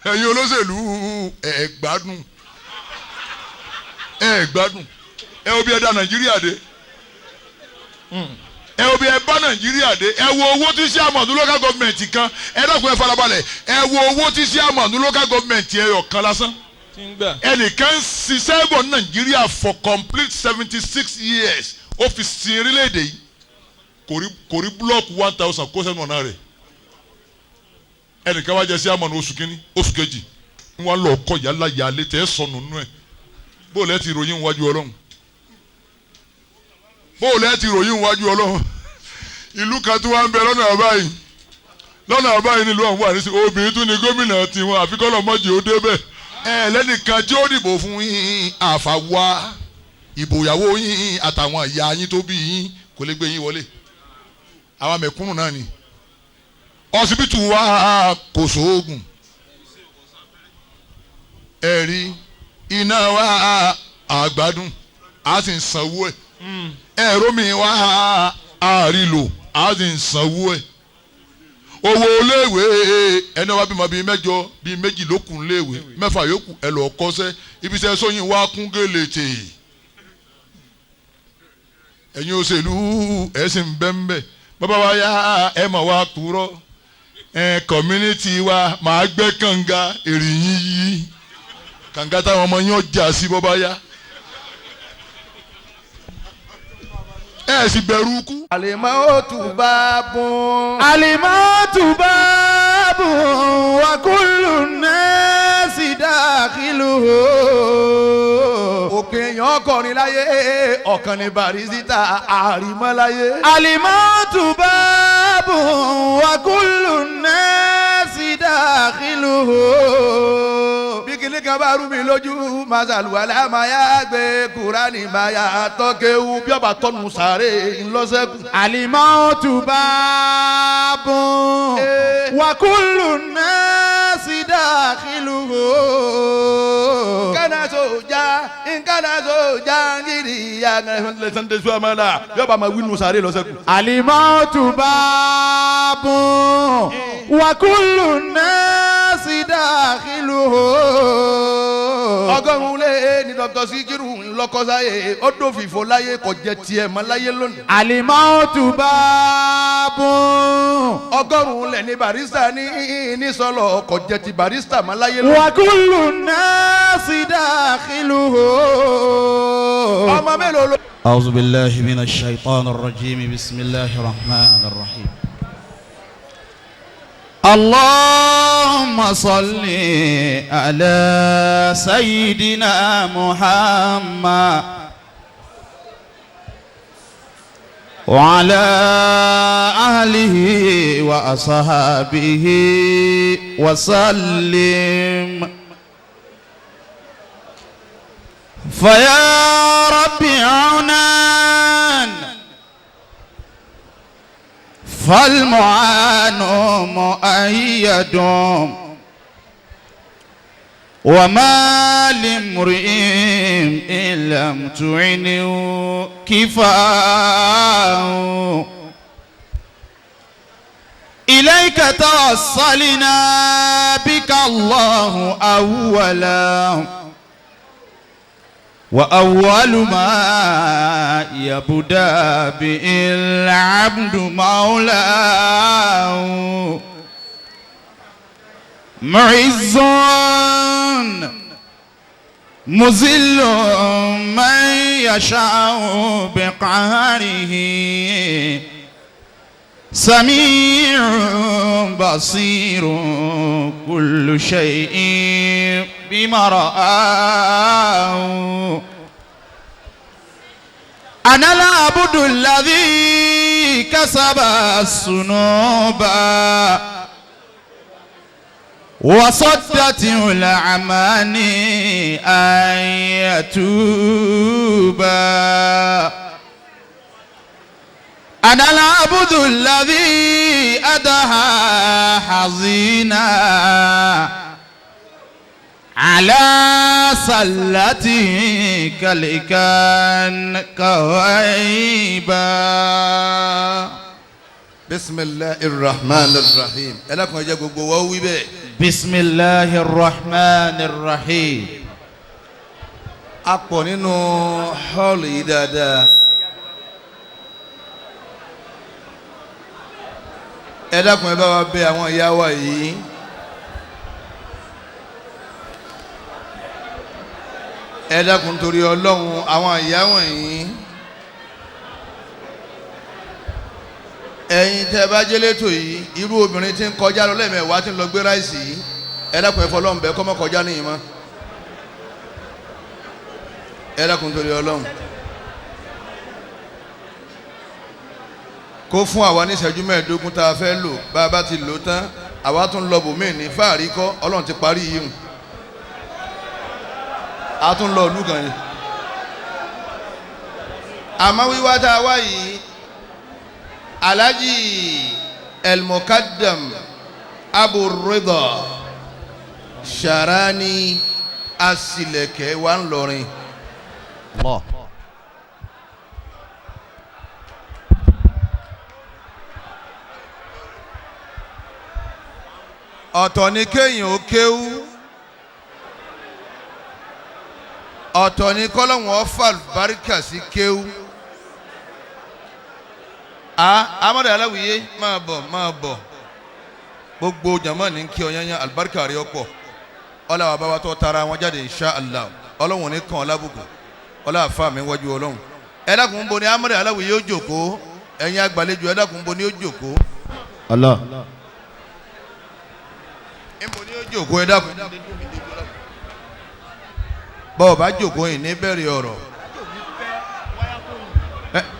Ẹ̀yin olóṣèlú ẹ̀ gbádùn, ẹ̀ gbádùn. Ẹ wo bí ẹ dá Nàìjíríà dé, ẹ wo bí ẹ bá Nàìjíríà dé. Ẹ wo owó tí chairman local government kan, ẹ dákun ẹ farabalẹ̀, ẹ wo owó tí chairman local government ẹyọ kan lásán ẹnìkan ṣiṣẹ́ bọ̀ ní Nàìjíríà for complete 76 years, ó fi sin orílẹ̀-èdè yìí, kò rí búlọ́ọ̀kù 1000 kó sẹ́nu ọ̀nà rẹ̀. Ẹnìkan wá jẹ chairman oṣù kínní, oṣù kejì, wọn lọ kọ yálà yálé tẹ́ sọnù nù ẹ̀. Bóòlù ẹ ti ròyìn wájú Ọlọ́run, bóòlù ẹ ti ròyìn wájú Ọlọ́run. Ìlú kan tí wọ́n ń bẹ lọ́nà àbáyìí, lọ́nà àbáyìí nílùú àwọn àrísí, obìnrin tún ní gómìnà tiwọn, àfikọ́lọ̀ mọ́jì ó débẹ̀. Ẹ lẹ́nìkan tí ó dìbò fún yín àfàwà ìbò ìyàwó yín àtàwọn ìyá yín tó bí yín kò lè gbé yín wọlé. Àwọn mẹ̀kúnnù náà ni. Ọsibítù wa kò sóògùn, ẹ̀rí iná wa àgbádùn, a sì ń sanwó ẹ̀. Ẹ̀rọ mi wa àrílò, a sì ń sanwó ẹ̀. Owó iléèwé ẹni wá bímọ bíi mẹ́jọ bíi méjì ló kù iléèwé, mẹ́fà yòókù ẹ lọ kọ́ṣẹ́, ibi iṣẹ́ sóyún wa kún gèlètè. Ẹ̀yin òṣèlú ẹ̀ sì ń bẹ́ ń bẹ́, bàbá wa yá ẹ̀ mọ̀ wá purọ́. Ẹ̀ community wa máa gbẹ́ kànga èrì yín yí, kànga táwọn ọmọ yín ọjà sí bọ́bá yá. Ẹ sì bẹ̀rù kú. Àlìmọ́tù bá bùn. Àlìmọ́tù bá bùn wa kullu nasi dakhiluhu. Òkè èèyàn kọrin láyé, ọ̀kan ní Barrister àrímọ́ láyé. Àlìmọ́tù bá bùn wa kullu nasi dakhiluhu. Bí kìnní kan bá rú mi lójú, máa ṣàlùwàlá, máa yá gbé Kúránì, máa yá tọ́kéwu, bí ọba tọ́nu sàárè ńlọ́sẹ̀kù. Àlìmọ́tù bá bùn wa kullu nasi dakhiluhu. Nkánná sójà, nkánná sójà, ngiri ya bí ọba máa wí nu sàárè lọ́sẹ̀kù. Àlìmọ́tù bá bùn wa kullu nasi dakhiluhu. Ọgọ́rùn-ún lé ní Dr. Sikiru ńlọkọ́sáyé, ó dòfìfò láyé, kò jẹ tiẹ̀ mọ́ láyé lónìí. Àlìmọ́tù bá bùn. Ọgọ́rùn-ún lẹ̀ ní Barrister ní sọlọ, kò jẹ ti Barrister mọ́ láyé lónìí. Wa kullu nasi dakhiluhu. Ọmọ mélòó ló. أعوذ بالله من الشيطان الرجيم، بسم الله الرحمن الرحيم. اللهم صل على سيدنا محمد وعلى أهله وأصحابه وسلم. فيا رب عنان فالمعان مؤيد، وما لامرئ إن لم تعنه كفاه. إليك توصلنا بك الله أولا، وأول ما يبدأ به العبد مولاه. معز مذل من يشاء بقهره، سميع بصير كل شيء بما رآه. أنا العبد الذي كسب الذنوب وصدته الأماني أن يتوب. أنا العبد الذي أدهى حزينا على سلته كالإكان كويبا. بسم الله الرحمن الرحيم. Ẹlẹ́kùn ẹ̀jẹ̀ gbogbo wa wí bẹ́ẹ̀. بسم الله الرحمن الرحيم. A pọ̀ nínú hall yìí dáadáa. Ẹ dákun, ẹ bá wa bẹ̀ àwọn ìyá wa yìí. Ẹ dákun torí Ọlọ́run, àwọn ìyá wọ̀nyí. Ẹ̀yin tẹ́ ẹ bá jẹ́ létò yìí, irú obìnrin tí ń kọjá lọ lẹ́ẹ̀mẹ̀wá tí ń lọ gbé ráìsì yìí, ẹ dákun, ẹ fọlọ́run bẹ́ẹ̀ kọ́ mọ́ kọjá níyì mọ́. Ẹ dákun torí Ọlọ́run, kó fún àwa ní ìṣẹ́jú 15 tá a fẹ́ lò. Bá a bá ti lò tán, àwa tún lọ bòmíì ní fáàrí kọ́. Ọlọ́run ti parí yìí hùn, a tún lọ ìlú kan yìí. Àmọ́ wíwá tá a wá yìí, Alhaji Elmokadam Abu Rida Sharani Asilẹ̀kẹ̀ wa ń lọrin. Allah. Ọ̀tọ̀ ni kéèyàn ó kéwú, ọ̀tọ̀ ni kọ́lọ́hún ọ̀fà àlùbáríkà sí kéwú. A Amadu Aláwìyé, máa bọ̀, máa bọ̀. Gbogbo jama ní kí ọ̀yányán, àlùbáríkà rí ọ̀pọ̀. Ọlọ́wà bá wa tó tara wọn jáde, insha Allah, Ọlọ́hun ní kàn ọ́ lábùkù. Ọlọ́wà fà mí wájú Ọlọ́hun. Ẹ dákun, ń bo ni Amadu Aláwìyé ó jókòó? Ẹ̀yin agbàlejò, ẹ dákun, ń bo ni ó jókòó? Allah. Ń bo ni ó jókòó? Ẹ dákun, bọ́ọ̀ bá jókòó yìí ní bẹ̀rẹ̀ ọ̀rọ̀.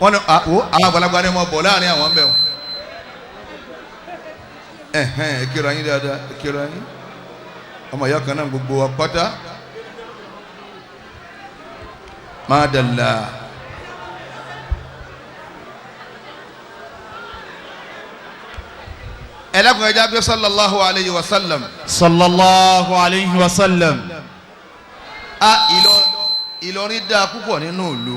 Wọ́n ní àwọ̀ àwọn àgbàlagbà ni wọ́n bọ̀ láàrin àwọn ń bẹ̀ wọ́n. Ẹ̀hẹ́n, ẹ kíra yín dáadáa, ẹ kíra yín. Ọmọ ìyá kan náà gbogbo wa pátá. Má dàlá. Ẹ dákun, ẹ jábẹ́ sallallahu alayhi wa sallam. Sallallahu alayhi wa sallam. A Ìlọrin dáa púpọ̀ nínú ìlú.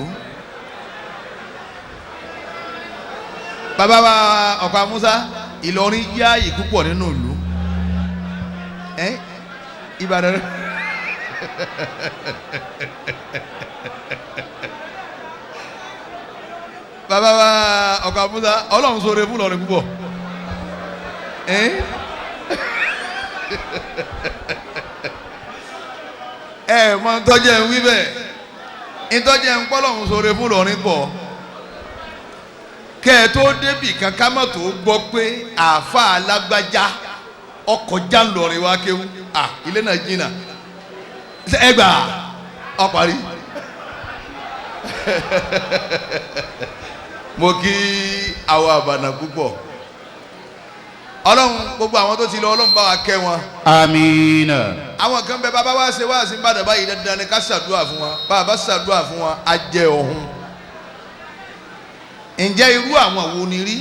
Bàbá wa ọ̀pá Musa, Ìlọrin yáàyè púpọ̀ nínú ìlú. Ẹ Ìbàdàn rẹ. Bàbá wa ọ̀pá Musa, Ọlọ́run ṣoore fún Ìlọrin púpọ̀. Ẹ ẹ mọ ntọ́jẹ́ ń wí bẹ́ẹ̀, ntọ́jẹ́ ń pọ́lọ́hún sóore fún Ìlọrin pọ̀. Kẹ́ ẹ tó débì kan, ká má tó gbọ́ pé àáfàá alágbájá ọkọ̀ já ńlọrin wá kéwú. À ilé náà jìnnà, ẹ gbà ọ parí. Mo kí àwọn àbànà púpọ̀. Ọlọ́run, gbogbo àwọn tó ti lọ, Ọlọ́run bá wa kẹ́ wọn. Àmín. Àwọn kan bẹ, bàbá wa ṣe wá sí Ìbàdàn báyìí, dandan ni ká ṣàdúrà fún wọn. Bàbá ṣàdúrà fún wọn, á jẹ ọ̀hún. Ǹjẹ́ irú àwọn wo ni rí?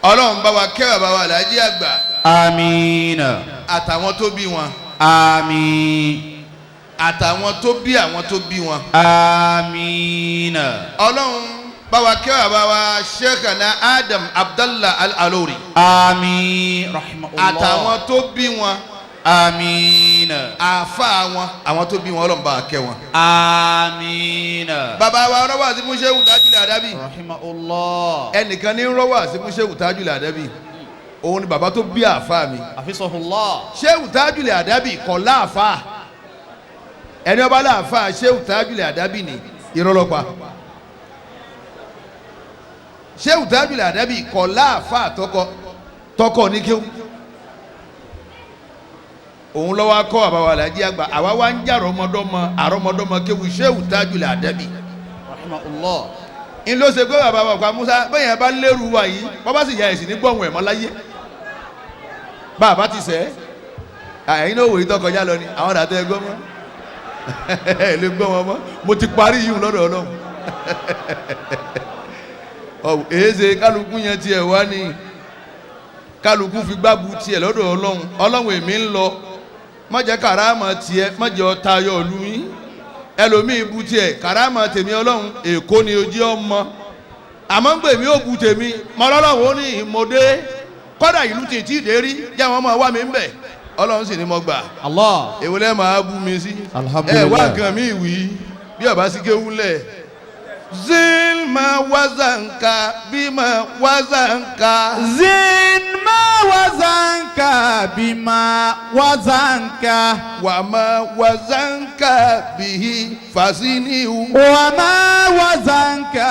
Ọlọ́run bá wa kẹ́ bàbá wa Alhaji àgbà. Àmín. Àtàwọn tó bí wọn. Àmín. Àtàwọn tó bí àwọn tó bí wọn. Àmín. Ọlọ́run bá wa kẹ́ bàbá wa Sheikhana Adam Abdallah Al-Alori. Àmín. Rahimahullah. Àtàwọn tó bí wọn. Àmín. Àfa wọn, àwọn tó bí wọn, Ọlọ́run bá wa kẹ́ wọn. Àmín. Bàbá wa rọ́wọ́ àti fún Shehu Tajul Adabi. Rahimahullah. Ẹnìkan ní rọ́wọ́ àti fún Shehu Tajul Adabi, òun ni bàbá tó bí àfa mi. Hafizahullah. Shehu Tajul Adabi kọ̀ láàfa. Ẹni ọba láàfa Shehu Tajul Adabi ni ìrọlọ́pàá. Shehu Tajul Adabi kọ̀ láàfa tọkọ ní kéwù. Òun lọ́wọ́ akọ́ àbáwá Alhaji àgbà. Àwa wá ń jẹ́ àrọ́mọdọ́mọ àrọ́mọdọ́mọ kéwù Shehu Tajul Adabi. Rahimahullah. Ń ló ṣe pé bàbá bàbá Musa bẹ́ẹ̀ yẹn bá lérú wa yìí, wọ́n bá sì ya ẹ̀sìn ní gbọ̀hún ẹ̀ mọ́ láyé. Bàbá ti sẹ́ ẹ̀yin náà wòye tó kọjá lọ ni àwọn dàtẹ́ ẹ gbọ́ mọ́, ẹ lè gbọ́ wọn mọ́. Mo ti parí yìí lọ́dọ̀ Ọlọ́run. Ọ̀ èéṣe kálukú yẹn tiẹ̀ wá ní kálukú fi gbábu tiẹ̀ lọ́dọ̀ Ọlọ́run. Ọlọ́run, èmi ń lọ, má jẹ́ kàrámà tiẹ̀, má jẹ́ ọ̀tayọ̀ ọ̀lú yín. Ẹlòmíì bu tiẹ̀ kàrámà tèmi, Ọlọ́run Èkó ni ojú ọmọ. Àmọ́ ń gbè mí ó bu tèmi mọ́, Ọlọ́run ó ní ìmọ̀dé. Kọ́dà ìlú tí tí dé rí jẹ́ àwọn ọmọ wa mi ń bẹ̀. Ọlọ́run sì ni mo gbà. Allah. Èwo lẹ́ máa bú mi sí. Alhamdulillah. Ẹ wá nǹkan mi wí bí ọba sí kéwú lẹ̀. Zilma wazanka bima wazanka. Zilma wazanka bima wazanka. Wàmà wazanka bihi faziniu. Wàmà wazanka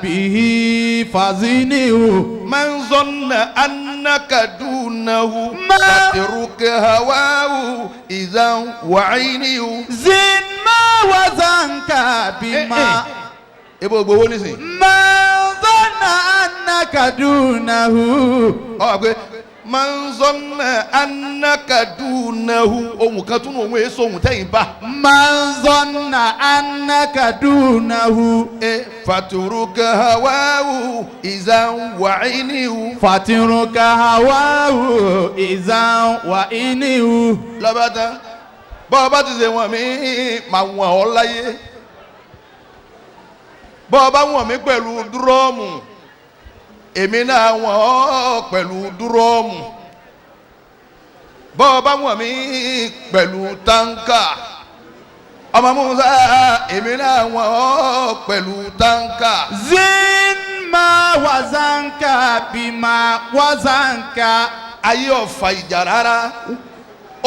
bihi faziniu. Man zanna annaka dunahu. Fatruk hawahu idhan wa'iniu. Zilma wazanka bima. Ebo gbowó nísìn. Man zanna annaka dunahu. Ọ wà pé man zanna annaka dunahu ohun kan tún òun èso ohun tẹ́yìn bá. Man zanna annaka dunahu. Faturuka hawahu izan wa'inihu. Faturuka hawahu izan wa'inihu. Lọ́ba tán bọ́ọ̀ bá ti ṣe wọ̀n mí màá wọ̀n ọ́ láyé. Bọ́ bá wọ̀n mí pẹ̀lú dúrọ́ọ̀mù èmi náà wọ̀n ọ́ pẹ̀lú dúrọ́ọ̀mù. Bọ́ bá wọ̀n mí pẹ̀lú táǹkà ọmọ Musa èmi náà wọ̀n ọ́ pẹ̀lú táǹkà. Zimma wazanka bima wazanka. Ayé ọ̀fà ìjà rárá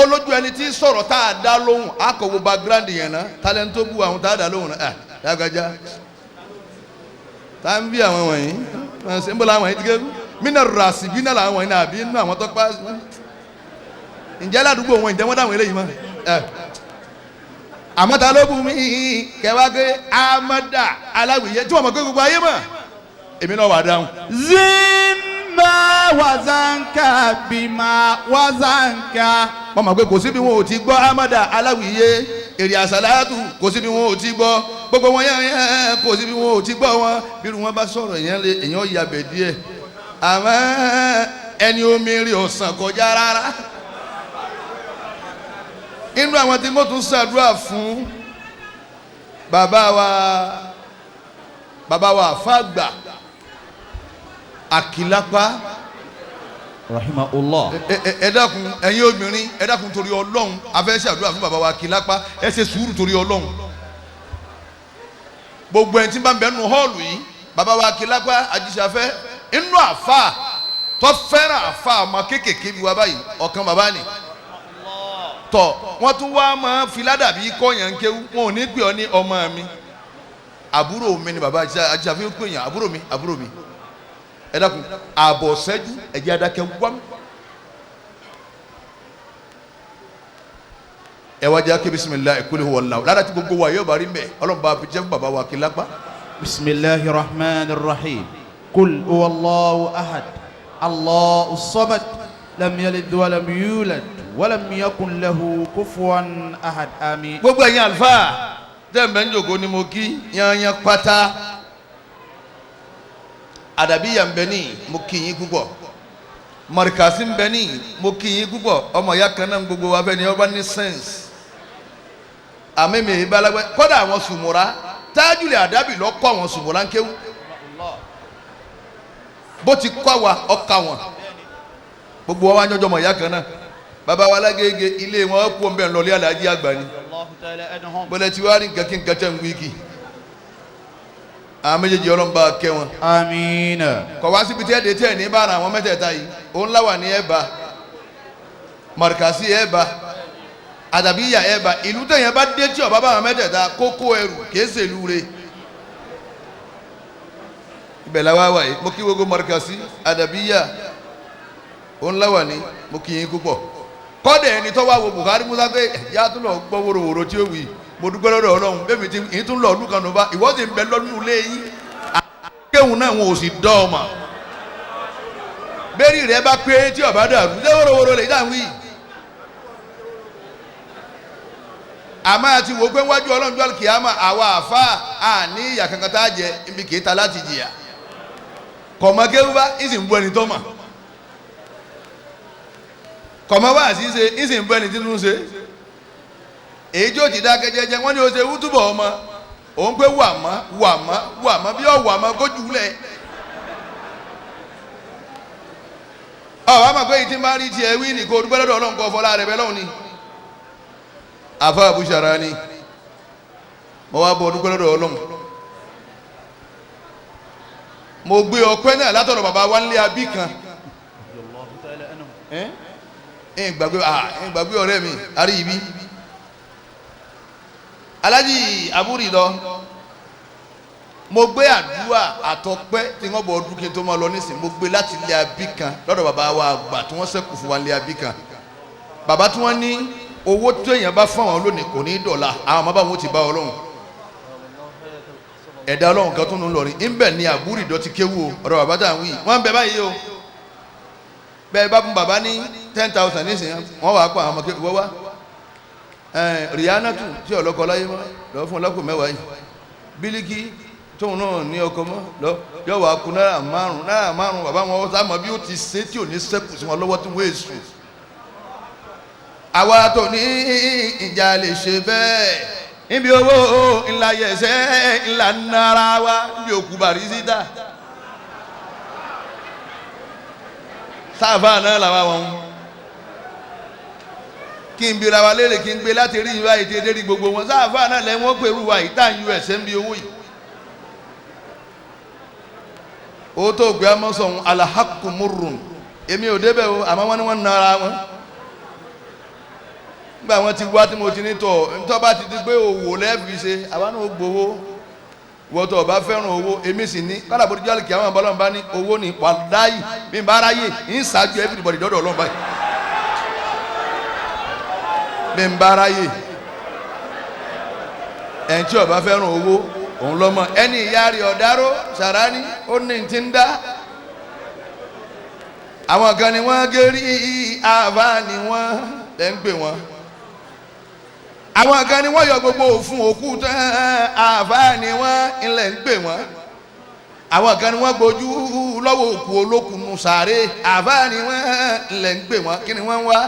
olójú ẹni tí sọ̀rọ̀ tá a dá lóhùn akọ̀wé background yẹn náà talent tó bu àwọn tá a dá lóhùn náà dágájá tá n bí àwọn wọ̀nyí ṣe ń bọ́ làwọn yìí ti ké mí náà rà sí bí náà làwọn wọ̀nyí náà àbí inú àwọn tó pa ǹjẹ́ ládùúgbò wọn ǹjẹ́ wọ́n dáwọn eléyìí mọ́ ẹ àmọ́ ta ló bù mí kẹwàá pé amada aláwìyé tí wọ́n mọ̀ pé gbogbo ayé mọ̀ èmi náà wà dáhùn. Zimma wazanka bima wazanka. Wọ́n mọ̀ pé kò síbi wọn ò ti gbọ́ amada aláwìyé èrè àsàlátù kò síbi wọn ò ti gbọ́ gbogbo wọn yẹn yẹn kò síbi wọn ò ti gbọ́ wọn bírú wọn bá sọ̀rọ̀ yẹn lé èèyàn yabẹ̀ díẹ̀ àmọ́ ẹni omi rí ọ̀sán kọjá rárá. Inú àwọn tí mo tún ṣàdúrà fún bàbá wa àfàgbà Àkìlápá rahimahullah. Ẹ dákun ẹ̀yin obìnrin ẹ dákun torí Ọlọ́run a fẹ́ ṣàdúrà fún bàbá wa Àkìlápá ẹ ṣe sùúrù torí Ọlọ́run. Gbogbo ẹni tí bá ń bẹ nínú họ́ọ̀lù yìí bàbá wa Àkìlápá Ajíṣafẹ́ inú àfà tó fẹ́ràn àfà ọmọ kéékèèké bí wa báyìí ọ̀kan bàbá ni tọ wọ́n tún wá máa fi ládàbí kọ́yàn ń kéwú wọn ò ní pè ọ́ ní ọmọ mi àbúrò mi ni bàbá Ajíṣafẹ́ pè yàn àbúrò mi àbúrò mi. Ẹ dákun àbọ̀ sẹ́jú ẹ̀jẹ̀ adákẹ́ wám. Ẹ wá jẹ́ bisimilahi kul huwa Allah lára tí gbogbo wa yóò bá rí mbẹ́ Ọlọ́run bá fi jẹ́ fún bàbá wa Àkìlápá. Bisimilahi rahman rahim kul huwa Allahu ahad Allahu samad lam yalid walam yulad walam yakun lahu kufuwan ahad àmín. Gbogbo ẹ̀yin àlùfáà tẹ́ ń jòkó ni mo kí yanyan pátá. Àdàbíyà ń bẹ ní mo kí yín púpọ̀ Mọ̀rìkàsí ń bẹ ní mo kí yín púpọ̀ ọmọ ìyá kan náà gbogbo wa fẹ́ ni ọba ní sẹ́ǹsì àmì mi ìbálagbẹ́ kọ́dà àwọn sùmùrà tájúlẹ̀ àdábì lọ kọ́ àwọn sùmùrà ń kéwú bó ti kọ́ wa ọkà wọn gbogbo wa wá jọjọ ọmọ ìyá kan náà bàbá wa lágége ilé wọn kú ọmọ bẹ́ẹ̀ lọlé alájí àgbà ni bọ́lẹ̀ tí wàá rí nǹkan kí nǹkan tẹ̀ ń wíkì àwọn méjèèjì Ọlọ́run bá kẹ́ wọn. Àmín. Kọ̀ wá síbi tí ẹ dé tí ẹ ní bára àwọn mẹ́tẹ̀ẹ̀ta yìí òun láwà ní ẹ bá Mọ̀rìkàsí ẹ bá Àdàbíyà ẹ bá ìlú tẹ̀yìn bá dé tí ọba bá àwọn mẹ́tẹ̀ẹ̀ta kókó ẹrù kìí ṣèlú re. Ibẹ̀ la wá wà yìí mo kí gbogbo Mọ̀rìkàsí Àdàbíyà òun láwà ní mo kí yín púpọ̀. Kọ́dẹ̀ ẹni tó wá wo Buhari Musa pé yá tó lọ gbọ́ wòrowòro tí ó wì í mo dúpẹ́ lọ́dọ̀ Ọlọ́run bẹ́ẹ̀ mi ti ń tún lọ ọdún kan nùbá ìwọ sì ń bẹ lọ́dún ilé yín àkéwùn náà wọn ò sì dán ọmọ bẹ́ẹ̀rì rẹ bá pé tí ọba dàrú ṣé wòrowòro lè dáhùn yìí àmọ́ àti wò pé wájú Ọlọ́run jọ́ kìámà àwa àfa àní ìyà kankan tá a jẹ ibi kìí ta láti jìyà kọ̀mọ́ kéwú bá ń sì ń bú ẹni tó mà kọ̀mọ́ wá sí ṣe ń sì ń bú ẹni tí ń ṣe èyí tí ó ti dákẹ́ jẹ́jẹ́ wọ́n ní o ṣe wútúbọ̀ ọmọ òun pé wà mọ́ wà mọ́ wà mọ́ bí ọ̀ wà mọ́ kó jù ú lẹ̀. Ọ̀ wá mà pé ìtì máa rí tiẹ̀ wí ní kó dúpẹ́ lọ́dọ̀ Ọlọ́run kọ́ fọlá rẹ̀ bẹ́ẹ̀ lọ́hùn ni. Àfa àbúṣara ni mo wá bọ̀ dúpẹ́ lọ́dọ̀ Ọlọ́run. Mo gbé ọpẹ́ náà látọ̀dọ̀ bàbá wa nílé abí kan. Ẹ gbàgbé ọ̀rẹ́ mi arí ibi. Alájì àbúrì lọ. Mo gbé àdúrà àtọpẹ́ tí wọ́n bọ̀ ọdún kí n tó máa lọ nísìnyí. Mo gbé láti ilé abí kan lọ́dọ̀ bàbá wa àgbà tí wọ́n ṣẹ́kù fún wa ilé abí kan. Bàbá tí wọ́n ní owó tí èèyàn bá fún àwọn lónìí kò ní í dọ̀la, àwọn ọmọ bá wọn ti bá Ọlọ́run. Ẹ̀dá Ọlọ́run kan tó ń lọrin ńbẹ̀ ni àbúrì dọ́ ti kéwú o. Ọ̀rọ̀ bàbá tá à ń wí wọ́n ń bẹ báyìí o. Bẹ́ẹ̀ bá fún bàbá ní 10,000 nísìnyí, wọ́n wàá pa àwọn ọmọ kéwú wá. Rihanna tù tí ọlọ́kọ láyé mọ́ lọ́ọ́ fún ọlọ́kọ mẹ́wàá yìí. Bílíkì tóun náà ní ọkọ mọ́ lọ yọ wàá ku ₦5 ₦5 bàbá wọn sá mọ bí ó ti ṣe tí ò ní sẹ́kù sí wọn lọ́wọ́ tí wọ́n èso. Àwa tó ní ìjà lè ṣe bẹ́ẹ̀ níbi owó ńlá yẹsẹ̀ ńlá nara wa níbi òkú Barrister. Sáfà náà làwa wọn. Kí n bira wa léèrè kí n gbé láti rí ìwà ètò ìdérí gbogbo wọn. Sáfà náà lẹ́wọ̀n pẹ̀lú wa ìta ń yọ ẹ̀sẹ̀ ń bi owó yìí. O tó gbé amọ́sọ̀hún alahakumurun èmi ò débẹ̀ o, àmọ́ wọ́n ní wọ́n nara wọn. Nígbà wọn ti wá tí mo ti ní tọ̀ ntọ́ bá ti di pé òwò lẹ́ẹ̀fi ṣe àwa náà ó gbowó. Wọ́n tó bá fẹ́ràn owó èmi sì ní kọ́dà bó ti jọ́ àlùkí àwọn ọlọ́run bá ní owó ní wàláyì bí n bá ráyè ń ṣáájú everybody dọ́dọ̀ ọlọ́run báyìí. Bí n bá ráyè ẹ̀ ń tí ó bá fẹ́ràn owó òun lọ́mọ ẹni ìyá rẹ̀ ọ̀dáró sàrání ó ní ti ń dá. Àwọn kan ni wọ́n gérí àbá ni wọ́n lẹ́ ń pè wọ́n. Àwọn kan ni wọ́n yọ gbogbo òfun òkú tán àbá ni wọ́n ńlẹ̀ ń pè wọ́n. Àwọn kan ni wọ́n gbójú lọ́wọ́ òkú olókùnú sàré àbá ni wọ́n ńlẹ̀ ń pè wọ́n. Kí ni wọ́n ń wá?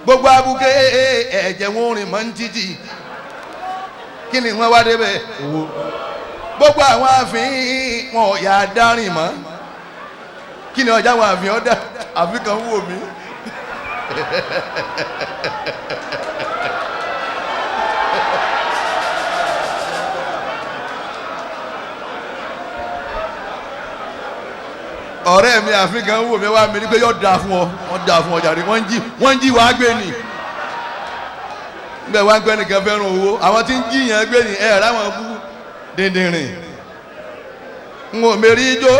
Gbogbo abuké ẹ̀jẹ̀ wọn rìn mọ́ ń títì. Kí ni wọ́n wá débẹ̀? Gbogbo àwọn ààfin wọn ò yà dárìn mọ́. Kí ni ọjà àwọn ààfin ọ̀dà àfi kan wò mí. Ọ̀rẹ́ mi àfi kan wò mí wá mi ní pé yóò dáa fún ọ, wọ́n dáa fún ọ jàre, wọ́n ń jí wàá gbé ni. Bẹ́ẹ̀ wá ń gbẹ́ nìkan fẹ́ràn owó, àwọn tí ń jiyàn gbé ni ẹ̀ ráwọn bú dìndìnrìn. N ò mérí jó,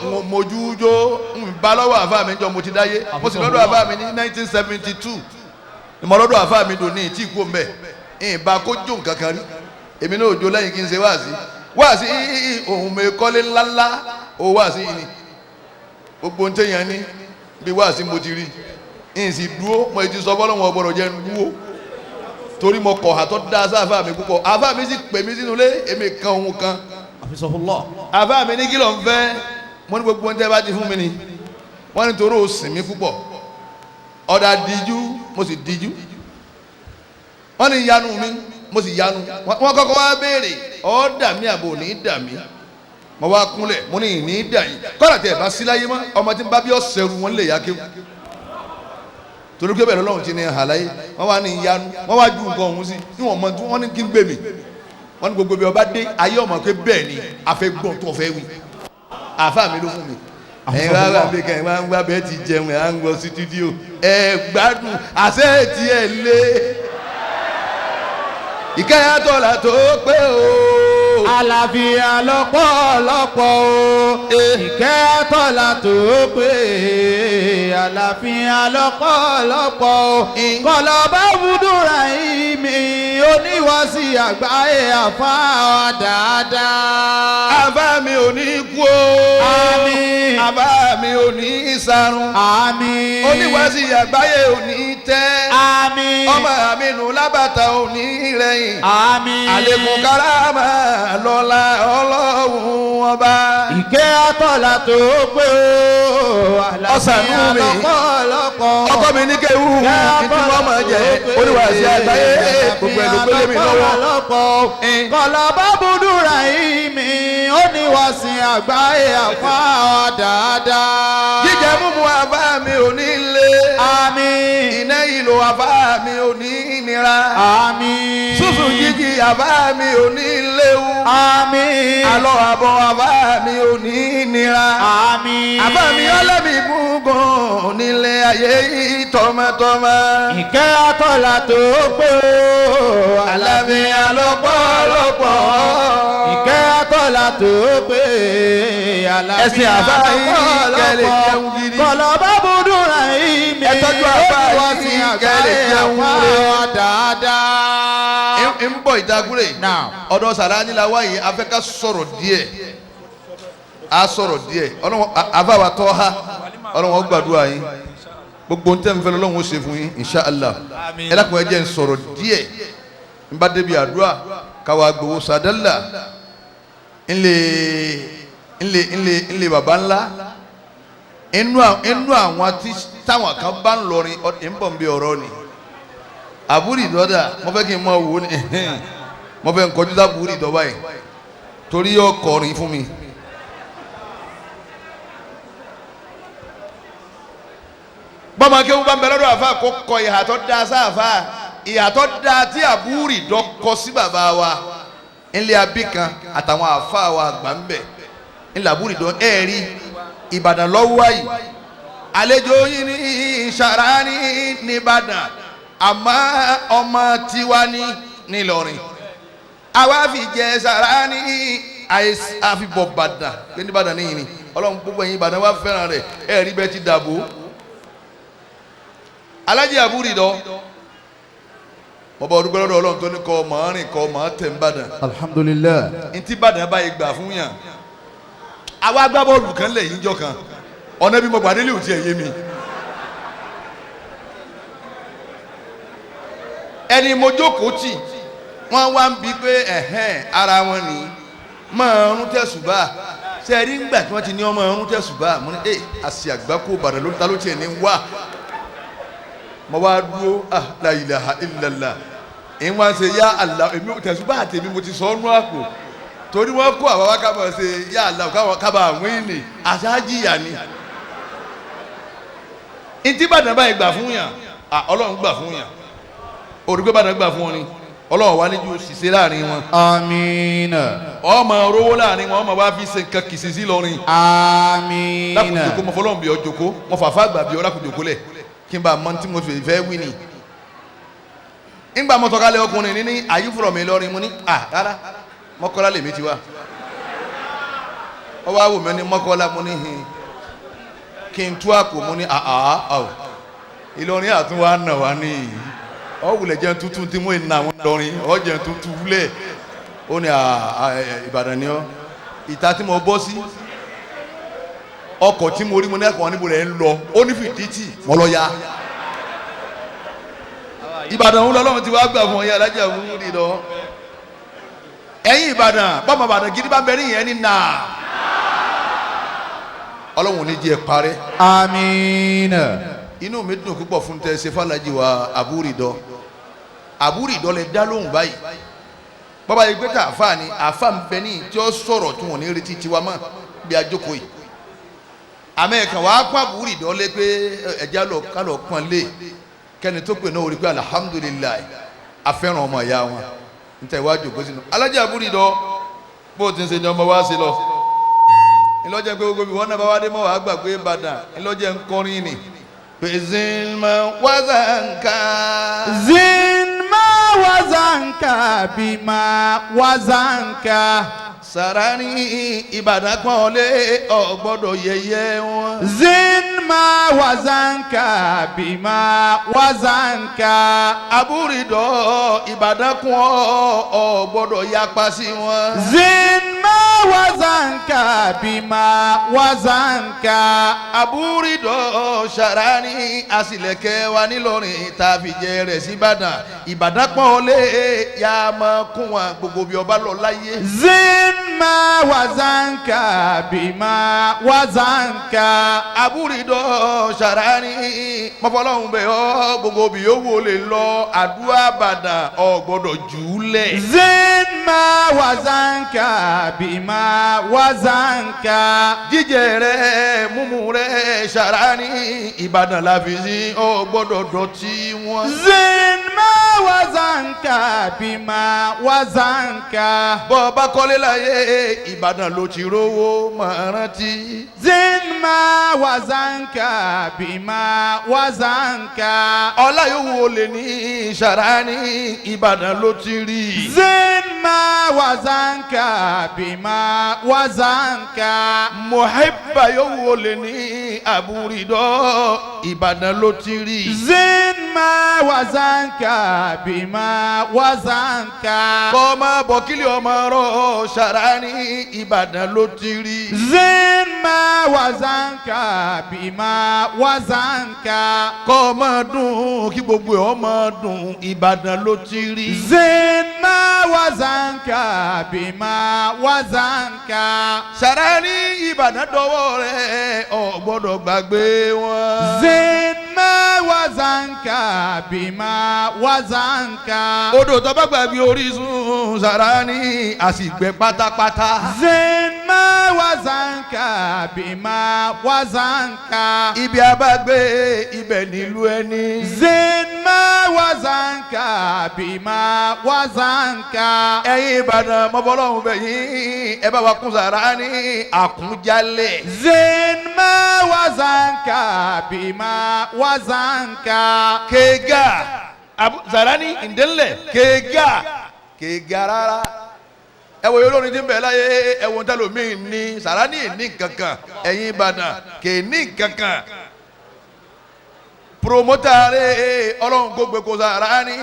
n ò mójú jó, n bá lọ́wọ́ àfa mi jọ mo ti dáyé. Mo sì lọ́dọ̀ àfa mi ní 1972. Ìmọ̀ lọ́dọ̀ àfa mi dùn ní ìtì kú mbẹ́. Ìbá kó jó nǹkan kan rí. Èmi náà ò jó lẹ́yìn kí n ṣe wáàsí. Wáàsí òun mi kọ́lé ńláńlá, ó wáàsí yìí ni. Gbogbo ń tẹ̀yàn ní bí wáàsí mo ti rí. N sì dúró, mo ti sọ fọ́lọ́wọ́n ọgbọ́dọ̀ jẹ́ n dúró. Torí mo kọ̀ àtọ́ da sáfà mi púpọ̀. Àfà mi sì pè mí sínú ilé, èmi kan òun kan. Àfà mi ní kí ló ń fẹ́? Mo ní gbogbo oúnjẹ bá ti fún mi ni. Wọ́n ní torí ó sìn mí púpọ̀. Ọ̀dà díjú, mo sì díjú. Wọ́n ní yanu mi, mo sì yanu. Wọ́n kọ́kọ́ wá béèrè, ọ́ dà mí àbò ní dà mí. Mo wá kúnlẹ̀, mo ní ìní dà yín. Kọ́dà tẹ̀ bá sí láyé mọ́, ọmọ tí ń bá bí ọ̀sẹ̀rù wọn lè yá kéwù. Torí pé bẹ́ẹ̀ lọ́lọ́run ti ní àlàyé, wọ́n wá ní ìyanu, wọ́n wá ju nǹkan ọ̀hún sí, ní wọ́n mọ tí wọ́n ní kí n gbé mi. Wọ́n ní gbogbo bí ọba dé, ayé ọmọ pé bẹ́ẹ̀ ni, a fẹ́ gbọ́n tó fẹ́ wí. Àfa mi ló fún mi. Ẹ wá wá bí kan, ẹ wá ń gbá bẹ́ẹ̀ ti jẹun, ẹ á ń gbọ́ sídíò. Ẹ gbádùn, àṣẹ ti ẹ lé. Ìkẹyà tọ́lá tó pé o. Àlàáfíà lọ́pọ̀lọpọ̀ o. Ìkẹ́ tọ́lá tó pé. Àlàáfíà lọ́pọ̀lọpọ̀ o. Kọlọ́bá wúdúrà ìmí oníwàsí àgbáyé àfáà dáadáa. Àbá mi ò ní kú o. Àmín. Àbá mi ò ní sarun. Àmín. Oníwàsí àgbáyé ò ní tẹ́. Àmín. Ọmọ mi nù lábàtà ò ní rẹ̀yìn. Àmín. Àlékún karama lọ́la Ọlọ́run ọba. Ìkẹ́ àtọ́lá tó pé o. Ọ̀sánú Àlàáfíà mi. lọ́pọ̀lọpọ̀. Ọkọ mi ní kéwú ìdí wọn máa jẹ oníwàsí àgbáyé gbogbo ẹ̀ ló gbélé mi lọ́wọ́. Kọlọ́bá búdúrà ìmí oníwàsí àgbáyé àfáà dáadáa. àbá mi ò ní nira. Àmín. Sísùn jíjí àbá mi ò ní léwu. Àmín. Àlọ́ àbọ̀ àbá mi ò ní nira. Àmín. Àbá mi ọlẹ́mi gúngùn nílé ayé yìí tọmọtọmọ. Ìkẹ́ àtọ́là tó pé o. Àlàáfíà lọ́pọ̀lọpọ̀. Ìkẹ́ àtọ́là tó pé. Àlàáfíà Ẹ̀sìn àbá yìí kẹ́ lè jẹun gidi. Kọ̀lọ̀ bá budú ra ìmí. Ẹ tọ́jú àbá yìí kẹ́ lè jẹun rẹ̀. rẹ̀. Dáadáa. Ń bọ̀ ìdágúrè. Now. Ọ̀dọ̀ Sàrání la wáyé a fẹ́ ká sọ̀rọ̀ díẹ̀. A sọ̀rọ̀ díẹ̀. Ọlọ́run àbáwá tọ́ ha. Ọlọ́run ó gbàdúrà yín. Gbogbo ntẹ́ nfẹ́ lọ́lọ́run ó ṣe fún yín insha Allah. Ẹ dákun ẹ jẹ́ n sọ̀rọ̀ díẹ̀. N bá débi àdúrà káwa gbowó sàdálà. Ńlẹ̀ ńlẹ̀ ńlẹ̀ ńlẹ̀ baba ńlá. Inú àwọn tí táwọn kan bá ń lọrin ń bọ̀ ń bí ọ̀rọ̀ ni. Àbúrò ìdọ́dà mo fẹ́ kí n mọ wò ni mo fẹ́ nkọjú sábúrò ìdọ́ báyìí torí yóò kọrin fún mi. Bọ́mọ akéwù bá ń bẹ lọ́dọ̀ àfa kó kọ ìhà tó da sáfà ìhà tó da tí àbúrò ìdọ́ kọ sí bàbá wa ńlẹ̀ abí kan àtàwọn àfa wa àgbà ń bẹ̀ ńlẹ̀ àbúrò ìdọ́ ẹ̀ rí Ìbàdàn lọ́wọ́ yìí àlejò yìí ní Sàrání nìbàdàn àmọ́ ọmọ tiwa ní n'Ìlọrin àwa fi jẹ Sàrání àfibọ̀ Ìbàdàn pé nìbàdàn níyìn ni Ọlọ́run gbogbo ẹ̀yin Ìbàdàn wa fẹ́ràn rẹ̀ ẹ̀ rí bẹ́ẹ̀ ti dàbò. Alájì àbúrìdọ́ bọ́bá ọdún gbọ́dọ̀ Ọlọ́run tó ní kọ́ màá rìn kọ́ màá tẹ̀ ń bàdàn Alhamdulillah. ntí Ìbàdàn báyìí gbà fún yàn àwa agbábọ́ọ̀lù kan lẹ̀ yín jọ kan ọ̀nà bí mo gbàdé lè ò tiẹ̀ yé mi. Ẹni mo jókòó tì wọ́n wá ń bi pé ẹ̀hẹ́n ara wọn ni máa ń tẹ̀sùbà ṣe rí ńgbà tí wọ́n ti ní ọmọ ọ̀run tẹ̀sùbà mo ní ẹ àṣì àgbákò Ìbàdàn ló ta ló tiẹ̀ ní wá mo wá dúró ah la ilaha illallah ń wá ṣe yá Allah èmi tẹ̀sùbà àtẹ̀mí mo ti sọ ọ́ nú àpò torí wọ́n kó àwa wá kábọ̀ ṣe yá Allah kábọ̀ àwọn ènìyàn àṣáájìyà ni ntí Ìbàdàn báyìí gbà fún yàn Ọlọ́run gbà fún yàn olùgbé Ìbàdàn gbà fún wọn ni Ọlọ́run wà níjú ṣiṣẹ́ láàrin wọn. Àmín. ọmọ rówó láàrin wọn ọmọ wa fi ṣe nǹkan kìsì sí lọrin. Àmín. lákùnjòkó mo fọlọ́run bí ọ jòkó mo fàfà àgbà bí ọ lákùnjòkó lẹ̀ kí n bá mọ tí mo fẹ́ wí ni. ńgbà mo tọ́kalẹ̀ ọkùnrin ní àyífúrọ̀ mi lọ́rin mo ní à rárá Mọ́kọ́lá lèmi ti wá. ọwọ́ àwò mi ní Mọ́kọ́lá mo ní hin kí n tú àpò mo ní àá àwò Ìlọrin àtúnwá nà wá níyì ọwùlẹ̀ jẹ́ tuntun tí mo ń na àwọn lọrin ọ jẹ́ tuntun wúlẹ̀ ó ní Ìbàdàn ni ọ ìta tí mo bọ́ sí ọkọ̀ tí mo rí mo ní ẹ̀kọ́ níbo rẹ̀ ń lọ ó ní fìdítì mo lọ ya Ìbàdàn ń lọ Ọlọ́run ti wá gbà fún ọ yá alájà fún mi lọ ẹ̀yin Ìbàdàn bọ́mọ Ìbàdàn gidi bá bẹ níyẹn ní nà Ọlọ́run ò ní jẹ́ parẹ́. Àmín. Inú mi dùn púpọ̀ fún tẹ́ ṣe fàlàjì wa àbúrìdọ́ àbúrìdọ́ lè dá lóhùn báyìí bàbá yìí gbé tá àfa ni àfa ń bẹ ní tí ó sọ̀rọ̀ tí wọ́n ní retí tiwa mọ́ bí ajókòó yìí àmọ́ ẹ̀kan wàá pọ́n àbúrìdọ́ lé pé ẹ̀já lọ ká lọ pọ́n lé kẹ́ni tó pè náà ó rí pé alihamudulilayi afẹ́ràn ọmọ ìyá wọn níta ìwájú òkú sínú alájà àbúrìdọ́ bó o ti ń ṣe ni ọmọ wa ṣe lọ ńlọ́jẹ́ pé gbogbo ìwọ náà bá wá dé mọ́ wàá gbàgbé Ìbàdàn ńlọ́jẹ́ ńkọrin ni. Zinma wazanka. Zinma wazanka bima wazanka. Sàrání Ìbàdàn pọ́n lé ò gbọ́dọ̀ yẹ̀yẹ́ wọn. Zinma wazanka bima wazanka. Àbúrídọ̀ Ìbàdàn kún ò gbọ́dọ̀ yapa sí wọn. Zinma wazanka bima wazanka. Àbúrídọ̀ Sàrání àsìlẹ̀kẹ́ wa nílọrin tàbíjẹ́ rẹ̀ sí Ìbàdàn. Ìbàdàn pọ́n lé yá máa kún wọn gbogbo bí ọba lọ láyé. Zinma wazanka bima wazanka. Àbúrídọ̀ Sàrání mọ́fọ́lọ́hún bẹ̀ ọ́ gbogbo bí yóò lè lọ àdúrà Ìbàdàn ò gbọ́dọ̀ jù ú lẹ̀. Zinma wazanka بما وزنك. Jíjẹ rẹ, mímu rẹ, Sàrání, Ìbàdàn la fi sí, ọ gbọ́dọ̀ dọ̀tí wọn. زن ما وزنك بما وزنك. Bọ́ bá kọ́lé láyé, Ìbàdàn ló ti rówó, máa rántí. زن ما وزنك بما وزنك. Ọlá yòówù o lè ní, Sàrání, Ìbàdàn ló ti rí. زن ما وزنك بما وزنك. Mọ̀hẹ́bà yòówù o lè ní, àbúrídọ́, Ìbàdàn ló ti rí. زن ما وزنك بما وزنك. Kọ́ máa bọ̀ kílí ọmọ rọ̀, Sàrání, Ìbàdàn ló ti rí. زن ما وزنك بما وزنك. Kọ́ máa dùn kí gbogbo ẹ̀ máa dùn, Ìbàdàn ló ti rí. زن ما وزنك بما وزنك. Sàrání, Ìbàdàn dọwọ́ rẹ̀, ò gbọ́dọ̀ gbàgbé wọn. زن ما وزنك بما وزنك. Odò tó bá gbàgbé orísun, Sàrání, àsìgbẹ́ pátápátá. زن ما وزنك بما وزنك. Ibi abágbé ibẹ̀ nílùú ẹni. زن ما وزنك بما وزنك. Ẹ̀yin Ìbàdàn, mọ́bọ́lọ́hún bẹ̀ yín, ẹ bá wa kún Sàrání àkúnjálẹ̀. زن ما وزنك بما وزنك. Kéga Sàrání ǹdẹ́lẹ̀ kéga kéga rárá. Ẹ wo olórin tí ń bẹ láyé, ẹ wo ntẹ́lómi ní Sàrání ní kankan, ẹ̀yin Ìbàdàn kè ní kankan. Promoter Ọlọ́run gbogbo kò Sàrání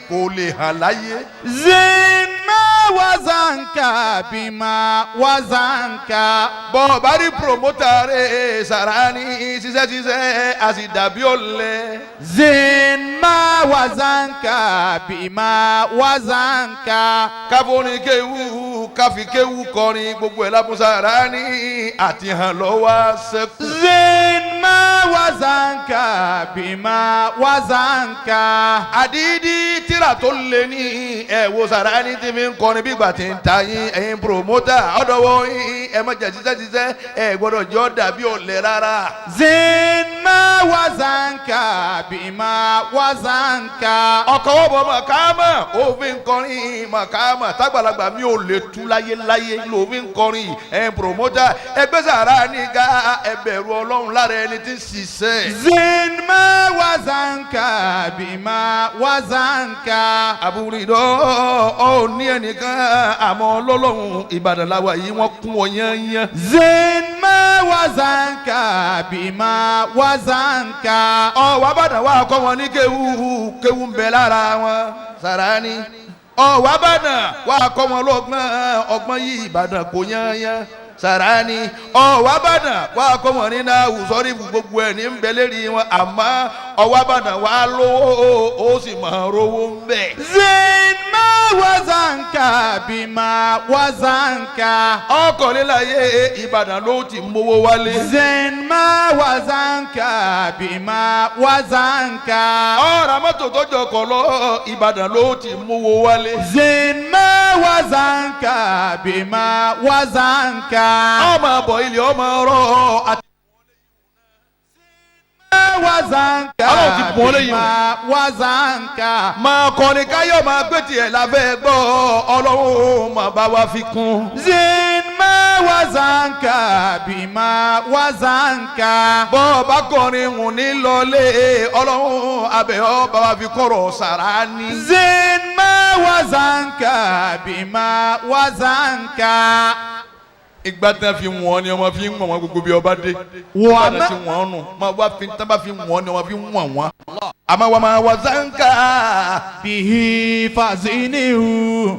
kò lè hàn láyé. زن ما وزنك بما وزنك. Bọ́ bá rí promoter Sàrání ṣiṣẹ́ ṣiṣẹ́ a sì dàbí ọ̀lẹ. زن ما وزنك بما وزنك. Káfórin kéwú, káfí kéwú kọrin, gbogbo ẹ̀ lábùn Sàrání àti hàn lọ́wọ́ sẹ́kù. زن ما وزنك بما وزنك. Àdídí tíra tó lé ní ẹ wo Sàrání tí fi ń kọrin bí ìgbà tí ń ta yín. Ẹ̀yin promoter, ọ̀dọ̀wọ́ yín, ẹ má jẹ́ ṣiṣẹ́ ṣiṣẹ́, ẹ gbọ́dọ̀ jọ́ dàbí ọ̀lẹ rárá. زن ما وزنك بما وزنك. Ọkọ̀ wọ́n bọ̀ màkàmà òfin kọrin màkàmà tágbàlagbà mi ò lè tú láyé láyé lòfin kọrin. Ẹ̀yin promoter, ẹgbẹ́ Sàrání ga, ẹ bẹ̀rù Ọlọ́run lára ẹni tí ń ṣiṣẹ́. زن ما وزنك بما وزنك. Àbúrídọ́ ọ̀ ní ẹnìkan àmọ́ ọlọ́lọ́run, Ìbàdàn làwà yìí, wọ́n kún ọ yányán. زن ما وزنك بما وزنك. Ọ̀wá bàdàn wà kọ́ wọn ní kéwú, kéwú ń bẹ lára wọn, Sàrání. Ọ̀wá bàdàn wà kọ́ wọn lọ́gbọ́n, ọgbọ́n yìí Ìbàdàn kò yányán, Sàrání. Ọ̀wá bàdàn wà kọ́ wọn ní náà sọ́rí, gbogbo ẹ̀ ní ń bẹ lérí wọn, àmọ́ ọ̀wá bàdàn wà lówó, ó sì máa rówó ń bẹ. زن ما وزنك بما وزنك. Ọkọ̀ líláyé, Ìbàdàn ló ti mówó wálé. زن ما وزنك بما وزنك. Ọ̀rọ̀ mọ́tò tó jọkọ̀ lọ, Ìbàdàn ló ti mówó wálé. زن ما وزنك بما وزنك. Ọmọ àbọ̀ ilé ọmọ ọ̀rọ̀ àti. وزنك Ọlọ́run ti bùn ọ́ lẹ́yìn o. بما وزنك. Máa kọrin káyọ̀, máa gbé tiẹ̀ lábẹ́ gbọ́, Ọlọ́run máa bá wa fi kún. زن ما وزنك بما وزنك. Bọ́ ọ bá kọrin hùn ní lọlé, Ọlọ́run abẹ́ ọ bá wa fi kọ̀rọ̀ Sàrání. زن ما وزنك بما وزنك. Ìgbà tí wọ́n fi wọ́n ni ọmọ fi ń wọ̀n wọ́n gbogbo bí ọba dé. Wọ́n Ìgbà tí wọ́n nù máa wá fi tí wọ́n bá fi wọ́n ni ọmọ fi ń wọ̀n wọ́n. Àmọ́ wọ́n máa wọ zanka. به فزنه.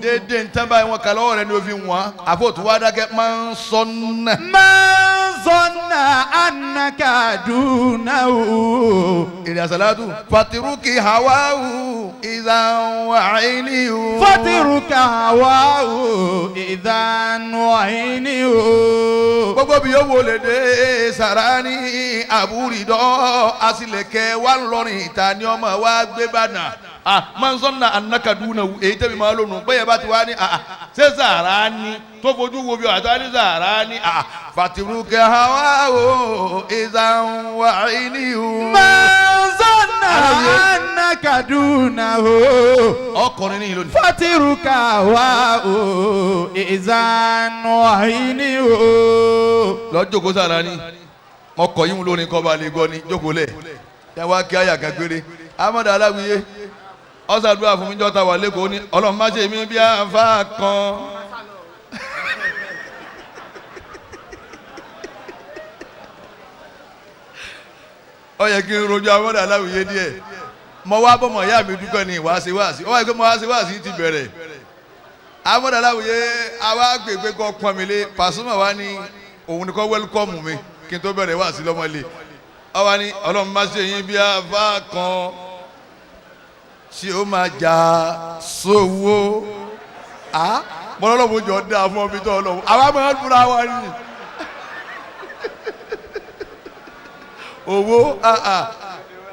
Dédé ntán báyìí wọn kà lọ́wọ́ rẹ ni o fi wọ́n. Àfọ̀tún wa dákẹ́ máa ń sọ nà. من ظن أنك دونه. Ìrìn àsàlátù. Fatiruki hawawu ìzàn wàhíní. فترك هواه إذا وعينه. Gbogbo bí yóò wọlé dé, Sàrání, àbúrídọ́ àsìlẹ̀kẹ́ wà lọ́rìn ìta ni ọmọ wa gbé bàdàn. Manzọ́nà anakaduna èyí tẹ́bi máa lónìí bẹ́ẹ̀ bá ti wá ní ṣé sàrà ni tó fojú wo bí wà tó ní sàrà ni fatiruke hawa o ìzàn wà ní o. Manzọ́nà anakaduna o. Ọkùnrin ní ìlú ni. Fatiruka hawa o ìzàn wà ní o. Lọ jókòó sàrà ni ọkọ̀ yìí ń lóni kọ́ ba lè gbọ́ ni jókòó lẹ̀ yà wá kí àyà kan péré Amadu Aláwiyé ọ̀sàdúrà fún mi jọ́ta wà lẹ́kọ̀ọ́ ní Ọlọ́run má ṣe mí bí àǹfà kan. Ó yẹ kí n rojú Amadu Aláwiyé díẹ̀ mo wá bọ́mọ̀ ìyá mi dúpẹ́ ní ìwáṣí wáṣí ó wáyé pé mo wá sí wáṣí ti bẹ̀rẹ̀ Amadu Aláwiyé àwa gbègbè kọ́ pọ́n mi lé Pasuma wa ní òun ni kọ́ wẹ́lkọ́mù mi kí n tó bẹ̀rẹ̀ wá sí lọ́mọlé ọba ní Ọlọ́run má ṣe yín bí àfa kan tí ó máa jà sówó a bọ́lọ́lọ́mù jọ dáa fún ọbí tó ọlọ́run àwa máa ń fura wa ni owó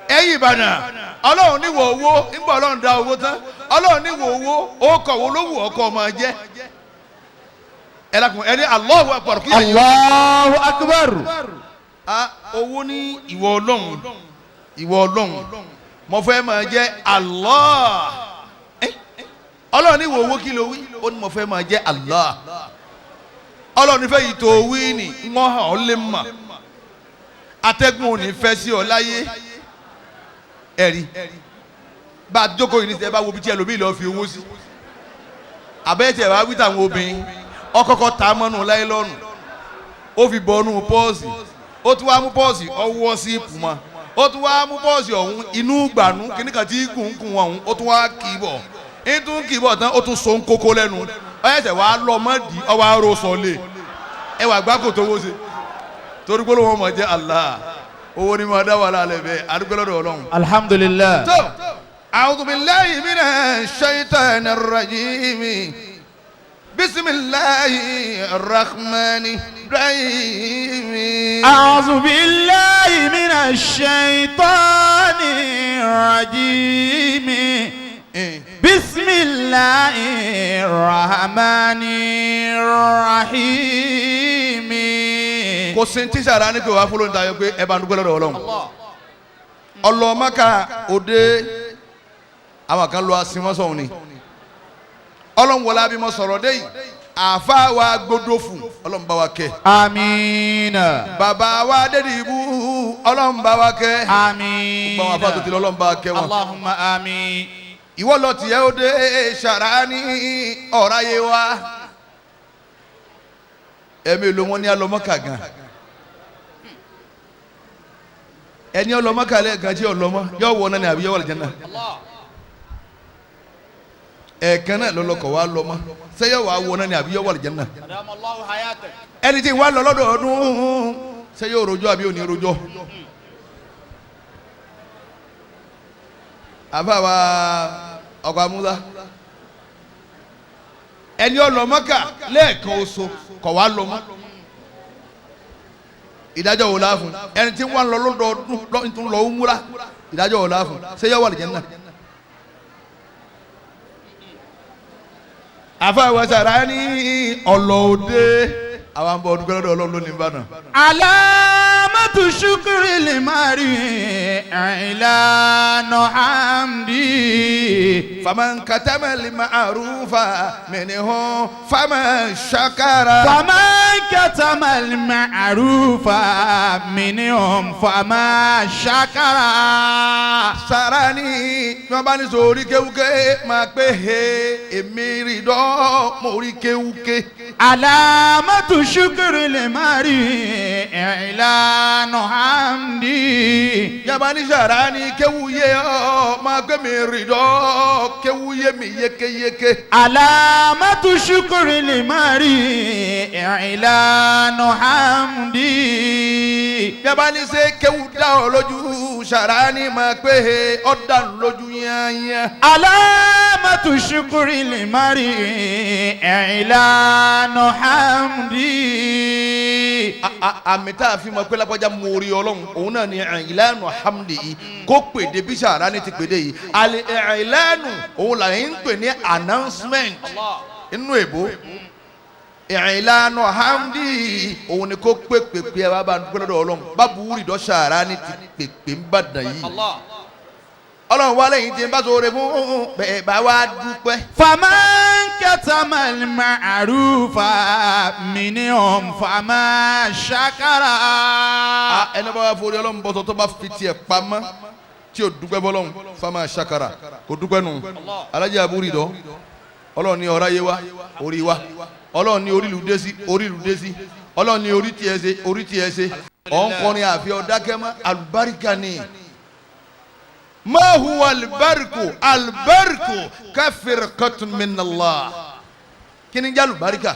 ẹ̀yìn Ìbàdàn Ọlọ́run níwọ̀ owó nígbà Ọlọ́run dá owó tán Ọlọ́run níwọ̀ owó ó kọ̀ wo ló wù ọkọ̀ ọmọ jẹ́ ẹ dákun ẹni Allahu Akbar kí ẹ̀yin. Allahu Akbar. A owó ní ìwọ Ọlọ́run ìwọ Ọlọ́run mo fẹ́ máa jẹ́ Allah. Ọlọ́run ní ìwọ owó kí ló wí ó ní mo fẹ́ máa jẹ́ Allah. Ọlọ́run nífẹ̀ẹ́ yìí tó wí ni wọ́n hàn ọ́ lé mà atẹ́gùn ò ní fẹ́ sí ọ láyé ẹ̀rí bá a jókòó yìí ní sẹ́ bá wo bí tí ẹlòmíì lọ́ọ́ fi owó sí àbẹ́tẹ̀ wá wí táwọn obìnrin ọkọkọ ta mọ́nú láìlọ́nù ó fi bọ́nú pọ́ọ̀sì ó tún wá mú pọ́ọ̀sì ọwọ́ sí ìpùmọ́ ó tún wá mú pọ́ọ̀sì ọ̀hún inú gbànú kíníkan tí kùnkùn ọ̀hún ó tún wá kì í bọ̀ ń tún kì í bọ̀ tán ó tún so ń kókó lẹ́nu ọ̀yẹ́sẹ̀ wá lọ mọ́ di ọwọ́ aró sọ lé ẹ wà gbá kò tó wó ṣe torí pé lóun mọ̀ jẹ́ Allah owó ni mo dá wà lálẹ́ bẹ́ẹ̀ adúgbò lọ́dọ̀ Ọlọ́run. Alhamdulillah. Tó a'udhu billahi minash shaitanir rajim. Bismillahi rahmani rahim. A'udhu billahi minash shaitani rajim. Bismillahi rahmani rahim. Kò sí ní tíṣà ní pé wàá fọlọ́ níta yọ pé ẹ bá ń dúpẹ́ lọ́dọ̀ Ọlọ́run. Ọlọ́mọ́ka òde àwọn kan lọ asinmọ́sọ̀hún ni. Ọlọ́run wọlé abimọ sọ̀rọ̀ dé yìí àfa wa gbódòfù Ọlọ́run bá wa kẹ́. Amiina. Bàbá wa dédìbú Ọlọ́run bá wa kẹ́. Amiina. Gbogbo àwọn afa tó ti lọ Ọlọ́run bá wa kẹ́ wọn. Allahumma amin. Ìwọ lọ tiẹ̀ ó dé Sàrání ọ̀ráyé wa. Ẹ̀mí ló wọn ní alọ́mọ́kà gan. Ẹni ọlọ́mọ́kà lẹ́ẹ̀kan tí ọlọ́mọ́ yọ wọ náà ni àbí yọ wọ àlùjánnà. Ẹ̀ẹ̀kan náà lọ́lọ́kọ̀ wa lọ mọ́ sẹ́yọ̀ wà wọ náà ni àbí yọ wà àlùjánnà. Ẹni tí wà lọ lọ́dọọdún sẹ́yọ̀ rojọ́ àbí òní rojọ́. Àbáwa ọkọ̀ amúdá ẹni ọlọ́mọ́kà lẹ́ẹ̀kan oṣù kọ̀ wá lọ mọ́. Ìdájọ́ wò láàfún ẹni tí wà lọ lọ́dọọdún lọ múra ìdájọ́ wò láàfún sẹ́yọ̀ wà àlùjánnà. Àfàwọ̀ Sàrání ọlọ́ọ̀dẹ àwọn àbọ̀ ọdún gbẹ́lọ́dọ̀ Ọlọ́run ló ní Ìbàdàn. Alamatu shukri limari ilanu hamdi. Faman katama al-ma'rufa minhu faman shakara. Faman katama al-ma'rufa minhum faman shakara. Sàrání ní wọ́n bá ní sórí kéwúké máa pé he èmi rí dán mo rí kéwúké. Alamatu shukri limari ilanu hamdi. Yàrá ní Sàrání kéwúyé ọ máa gbé mi rí dán kéwúyé mi yékéyéké. Alamatu shukri limari ilanu hamdi. Yàrá ní ṣe kéwú dá ọ lójú Sàrání máa pé he ọ dá lójú yányán. Alamatu shukri limari ilanu hamdi. Àmì tá a fi mọ̀ pé lápájá mórí Ọlọ́run òun náà ni ìlànà hamdi yìí kó pèdè bí Sàrání ti pèdè yìí. Àlè ìlànà òun là ń pè ní announcement inú èbó. Ìlànà hamdi òun ni kó pèpè pé ẹ bá bá dúpẹ́ lọ́dọ̀ Ọlọ́run bábú rìdọ́ Sàrání ti pèpè ń bàdàn yìí. Ọlọ́run wá lẹ́yìn tí ń bá sọ̀rọ̀ fún bẹ́ẹ̀ bá wá dúpẹ́. فمن كتم المعروف منهم فما شكر. Ẹni bá wá forí Ọlọ́run bọ́sọ̀ tó bá fi tiẹ̀ pamọ́ tí o dúpẹ́ fọlọ́run fama ṣakara kò dúpẹ́ nù. Alájà àbúrò ìdọ́ Ọlọ́run ní ọ̀rá yé wa orí wa Ọlọ́run ní orí ìlú dé sí orí ìlú dé sí Ọlọ́run ní orí tiẹ̀ ṣe orí tiẹ̀ ṣe ọ̀nkọrin àfi ọ̀dákẹ́ mọ́ àlùbáríkà ni. Ma huwa albarku albarku kafirqatun min Allah. Kí ni jẹ́ àlùbáríkà?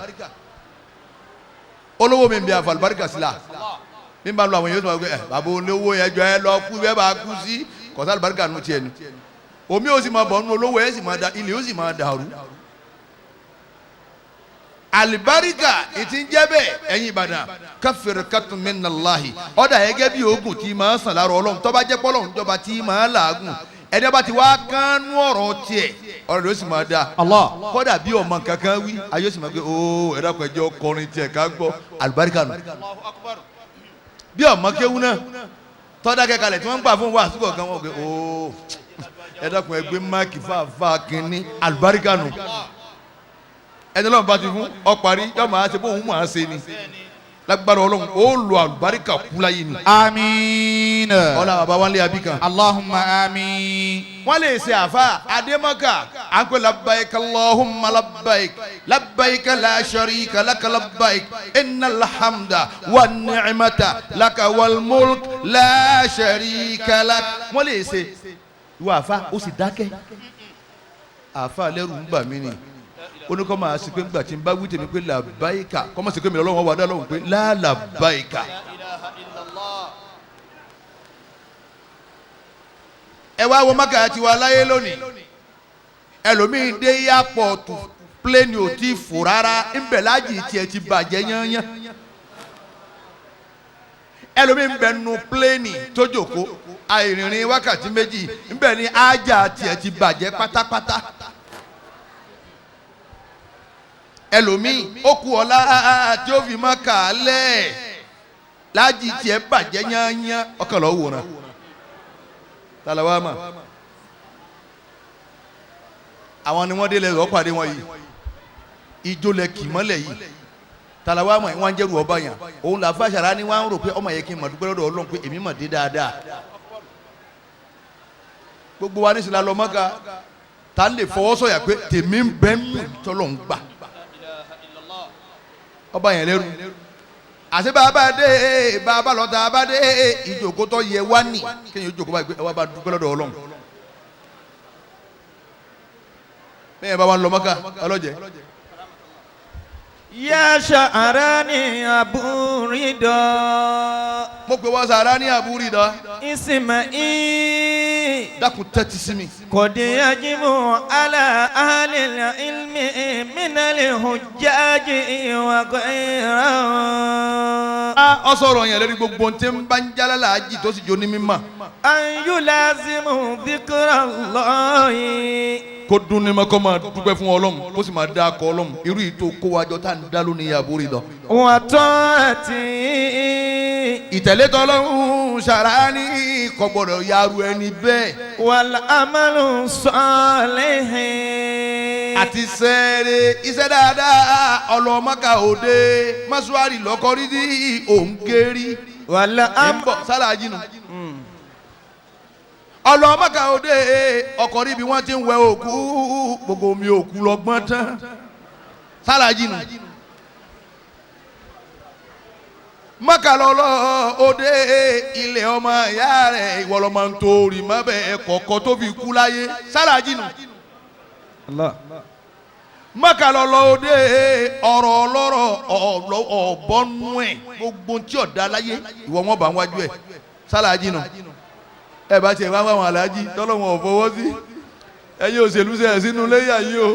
Olówó mi bí àfọ àlùbáríkà sí la mi bá lọ àwọn èèyàn tó máa gbé ẹ bàbá olówó yẹn jọ ẹ lọ kú bẹ́ẹ̀ bá kú sí kọ̀sá àlùbáríkà nù tiẹ̀ ni omi ó sì máa bọ̀ nù olówó ẹ̀ sì máa da ilé ó sì máa dàrú. Àlùbáríkà ètí ń jẹ́ bẹ́ẹ̀ ẹ̀yin Ìbàdàn kafirqatun min Allahi ọ̀dà gẹ́gẹ́ bí oògùn tí máa sàn lára Ọlọ́run tó bá jẹ́ pọ́lọ́run jọba tí máa làágùn ẹni bá ti wá kánú ọ̀rọ̀ tiẹ̀ ọ̀rọ̀ rẹ̀ ó sì máa dáa. Allah. Kódà bí ọmọ kankan wí ayé ó sì máa gbé ooo ẹ̀dá kan ẹjọ́ kọrin tiẹ̀ ká gbọ́ àlùbáríkà nù. Bí ọmọ kéwú náà tọ́dá kẹkalẹ̀ tí wọ́n ń gbà fún wa àsìkò kan wọ́n gbé ooo ẹ̀dá kan ẹgbẹ́ máàkì fáfá kínní àlùbáríkà nù. Ẹni Ọlọ́run bá ti fún ọ parí yọ máa ṣe bóun máa ṣe ni lágbára Ọlọ́run ó lo àlùbáríkà kú láyé ni. Àmín. Ọlá bàbá wa ń lé abí kan. Allahumma àmín. Wọ́n lè ṣe àfa Adémọ́kà à ń pè labbaik Allahumma labbaik labbaik la sharika laka labbaik innal hamda wan ni'mata laka wal mulk la sharika lak. Wọ́n lè ṣe ìwọ àfa ó sì dákẹ́. Àfa lẹ́rù ń bà mí ni oníkọ́ máa ṣe pé ńgbà tí ń bá wí tèmi pé làbáyíkà kọ́ máa ṣe pé mi lọ́wọ́ wà dá lọ́wọ́ pé lálàbáyíkà. Ẹ wá wo Mákà tiwa láyé lónìí ẹlòmíín dé yàpọ̀tù pléènì ò tí fò rárá ńbẹ̀ láàjì tiẹ̀ ti bàjẹ́ yányán ẹlòmíín bẹ̀ nu pléènì tó jókòó àìrìnrìn wákàtí méjì ńbẹ̀ ni ájà tiẹ̀ ti bàjẹ́ pátápátá ẹlòmíín ó kú ọ̀la tí ó fi Mákà lẹ̀ láàjì tiẹ̀ bàjẹ́ yányán ọkàn lọ́ọ́ wòran talawama àwọn ni wọ́n dé lẹ lọ́ọ́ pàdé wọn yìí ijó lẹ kì mọ́lẹ̀ yìí talawama wọn jẹ́rù ọba yẹn òun là fàṣàrà ni wọ́n rò pé ọmọ yẹn kí n mọ̀ dúpẹ́ lọ́dọ̀ Ọlọ́run pé èmi mọ̀ dé dáadáa gbogbo wa nísìlá lọ Mákà ta lè fọwọ́ sọ̀yà pé tèmi ń bẹ́ ń mú tọ́lọ̀ ń gbà ọba yẹn lẹ́rù àti bàbá dé bàbá lọ́tà bá dé ìjòkó tó yẹ wá nì kéèyàn ìjòkó báyìí pé ẹ wá bá dúpẹ́ lọ́dọ̀ Ọlọ́run bẹ́ẹ̀ bá wà ń lọ Mákà ọlọ́jẹ́. Ya Sha'rani Abu Rida. Mo pè wá Sha'rani Abu Rida. Isma'i. Dákun tẹ́tí sí mi. Qad yajibu ala ahlil ilmi minal hujjaji wa ghayrihim. Ó sọ̀rọ̀ yẹn lórí gbogbo ohun tí ń bá ń jálá làájì tó sì jó ní mímọ́. An yulazimu dhikrallahi. Kó dún ní ma kó máa dúpẹ́ fún Ọlọ́run kó sì máa dá akọ Ọlọ́run irú yìí tó kó wa jọ tá à ń dá lónìí Abu Rida. Wa ta'ati. Ìtẹ̀lé tọ́lọ́run Sha'rani kò gbọ́dọ̀ yaru ẹni bẹ́ẹ̀. Wal amalu salih. Àti sẹ́ẹ̀rẹ̀ iṣẹ́ dáadáa ọlọ́mọkà òde mọ́ṣúárì lọ́kọ́rí dí òǹgẹ́rí. Wal ń bọ̀ sálàájì nù. Ọlọ́mọkà òde ọkọ̀ níbi wọ́n ti ń wẹ òkú gbogbo omi òkú lọ́gbọ́n tán sálàájì nù. Mọ́kà lọ́lọ́ òde ilé ọmọ ìyá rẹ̀ ìwọ lọ́mọ ń torí mọ́ bẹ́ẹ̀ kọ̀ọ̀kan tó fi kú láyé sálàájì nù. Mọ́kà lọ́lọ́ òde ọ̀rọ̀ ọlọ́rọ̀ ọ̀bọ̀nú ẹ̀ gbogbo tí ọ̀dà láyé ìwọ wọn bá ń wájú ẹ̀ sálàájì nù. Ẹ bá tiẹ̀ wá wáwọn aláàjì tọ́lọ́wọ́n ò fọwọ́ sí ẹ̀yin òṣèlú sẹ̀ sínú léyà yìí o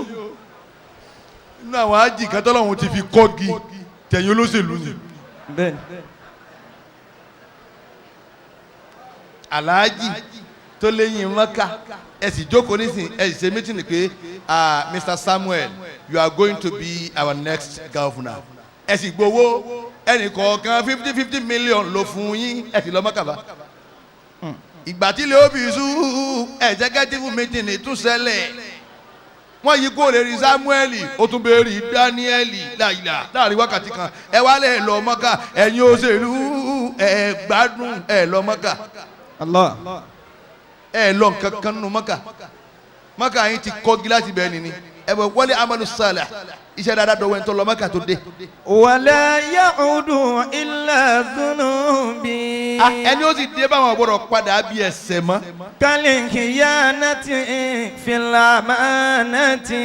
nínú àwọn ájì kan tọ́lọ́wọ́n ti fi kọ́gi tẹ̀yìn olóṣèlú ni. Aláàjì tó léyìn Mọ́kà ẹ sì jókòó nísìn ẹ sì ṣe mítìnì pé Mr. Samuel, you are going to be our next governor. Ẹ sì gbowó ẹnì kọ̀ọ̀kan 50-50 million ló fún yín ẹ sì lọ Mọ́kà bá. Ìgbà tí ilé òbí sú executive meeting tún ṣẹlẹ̀ wọ́n yí kó lè rí Samuel ó tún bẹ́ẹ̀ rí Daniel láìla láàrin wákàtí kan ẹ wá lẹ̀ lọ Mọ́kà ẹ̀yin òṣèlú ẹ̀ gbádùn ẹ̀ lọ Mọ́kà. Allah. Ẹ lọ nǹkan kan nínú Mọ́kà. Mọ́kà yín ti kọ́gi láti bẹ́ẹ̀ nìní ẹ bẹ wọlé amalu salih iṣẹ́ dáadáa dọ̀wọ́ ẹ̀ ń tọ́ lọ Mọ́kà tó dé. Wala ya'udu illa dhunubi. Ẹni ó sì dé báwọn gbọ́dọ̀ padà bí ẹsẹ̀ mọ́. Kal-khiyanati fil amanati.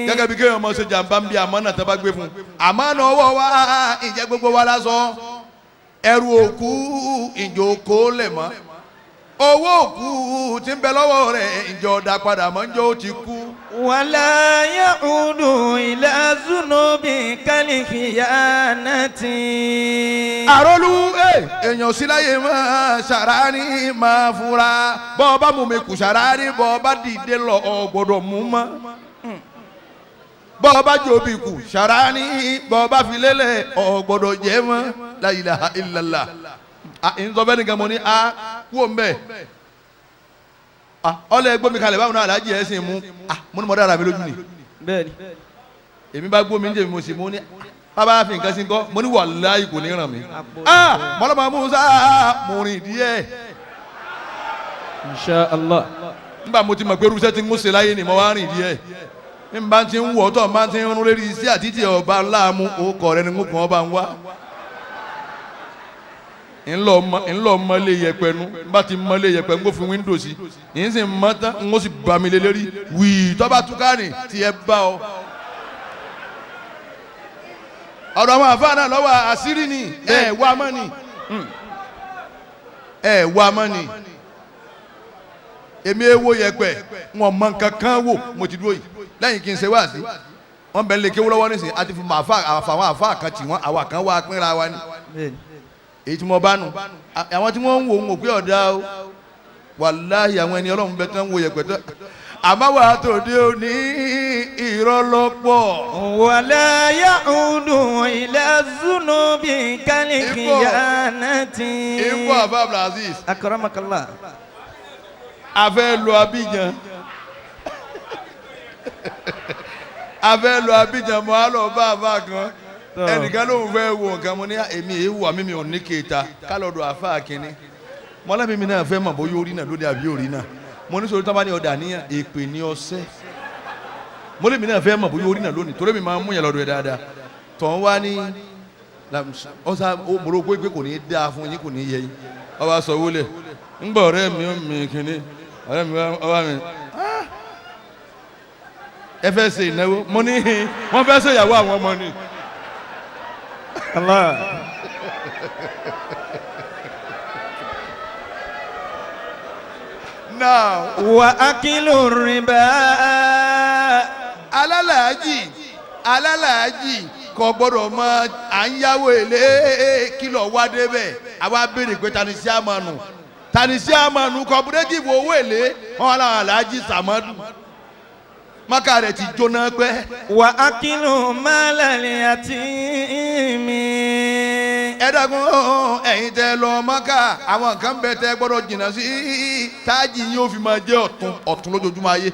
Gẹ́gẹ́ bí kéèyàn máa ṣe jàǹbá ń bí àmánà tó bá gbé fún un. Àmánà ọwọ́ wa ìjẹ́ gbogbo wa lásán. Ẹrù òkú ìjòkó lẹ̀ mọ́. Owó òkú tí ń bẹ lọ́wọ́ rẹ̀ ìjọ ọ̀dà padà mọ́ ǹjọ́ ó ti kú. Wala ya'udu ila zunubi kal-khiyanati. Àrólú èèyàn sí láyé máa ṣàrání máa fura bọ́ ọ bá mú mi kù ṣàrání bọ́ ọ bá dìde lọ ọ gbọ́dọ̀ mú mọ́. Bọ́ ọ bá jòbí kù ṣàrání bọ́ ọ bá fi lélẹ̀ ọ gbọ́dọ̀ jẹ́ mọ́. La ilaha illallah. Nsọ bẹ́ẹ̀ nìkan mo ní a kú o mbẹ́ ọlọ́ ẹ gbómi kalẹ̀ báwo náà alájí ẹ̀ sìn mú mo ní mo dára mi lójú ni èmi bá gbómi ní tèmi mo sì mú ní bàbá fi nǹkan sí nkọ́ mo ní wàláhì kò ní ràn mí mọ́lọ́mọ́ Musa mo rìn díẹ̀. Insha Allah. Nbà mo ti mọ̀ pé irúṣẹ́ ti ń ṣe láyé ni mo wá rìn díẹ̀ nbà ti ń wọ̀ tọ̀ nbà ti ń rún lérí iṣẹ́ àtìtì ọba láàmú òkọ̀ rẹ ni ń kàn ọba ń wá ńlọ mọlé yẹpẹ nu nbà ti mọlé yẹpẹ ńkó fi wíńdò sí yìí sì mọ tán ńkó sì bá mi lé lérí wíì tọ́ba túká ni tiẹ̀ bá ọ. Ọ̀rọ̀ àwọn àfáà náà lọ́wọ́ àṣírí ni ẹ wá mọ́ ni ẹ wá mọ́ ni èmi èwo yẹpẹ wọn mọ nǹkan kan wò mo ti dúró yìí lẹ́yìn kí n ṣe wáàsí wọn bẹ̀ ń lè kéwú lọ́wọ́ nísìnyí àti fún àwọn àfáà kan tì wọ́n àwa kan wá pínra wa ni èyí tí mo bá nu àwọn tí wọ́n ń wò ń wò pé ọ̀dà o wàláhì àwọn ẹni ọlọ́run bẹ tán ń wo yẹ̀pẹ̀ tán àmọ́ wàá tó dé òní ìrọ̀lọ́pọ̀. Wala ya'udu ila zunubi kal-khiyanati. Ìbò àbá Abdulaziz. Akramakallah. A fẹ́ lọ Abidjan. A fẹ́ lọ Abidjan mọ́ á lọ bá àbá kan. Ẹnìkan ló ń fẹ́ wo nǹkan mo ní èmi èyí wà mímí ò ní kéta kálọ̀dọ̀ àfa kínní mọ́lábí mi náà fẹ́ mọ̀ bóyá orí náà lóde àbí orí náà mo ní sọ̀rọ̀ tó bá ní ọ̀dà níyàn èpè ní ọ̀sẹ̀ mọ́lábí mi náà fẹ́ mọ̀ bóyá orí náà lónìí torí mi máa ń mú yẹn lọ́dọ̀ ẹ̀ dáadáa tọ̀ ń wá ní ọ̀sà mo rò pé kò ní í dáa fún yín kò ní í yẹ yín ọba sọ wọlé ńgbà ọ̀rẹ́ mi ó mi kínní ọ̀rẹ́ mi ọba mi ẹ fẹ́ ṣe ìnáwó mo ní wọ́n fẹ́ ṣe ìyàwó àwọn ọmọ ni. Allah. Now. Wa akilu riba. Alálàájì alálàájì kò gbọ́dọ̀ mọ à ń yáwó èlé kìlọ̀ wá débẹ̀ àwa béèrè pé tani sí àmànù tani sí àmànù cooperative owó èlé wọn wà láwọn aláàjì sàmọ́dù maka rẹ̀ ti jóná pẹ́. Wa akilu malal yatimi. Ẹ dákun ẹ̀yin tẹ́ lọ maka àwọn nǹkan bẹ tẹ́ gbọ́dọ̀ jìnnà sí táàjì yín ó fi máa jẹ́ ọ̀tun ọ̀tun lójoojúmọ́ ayé.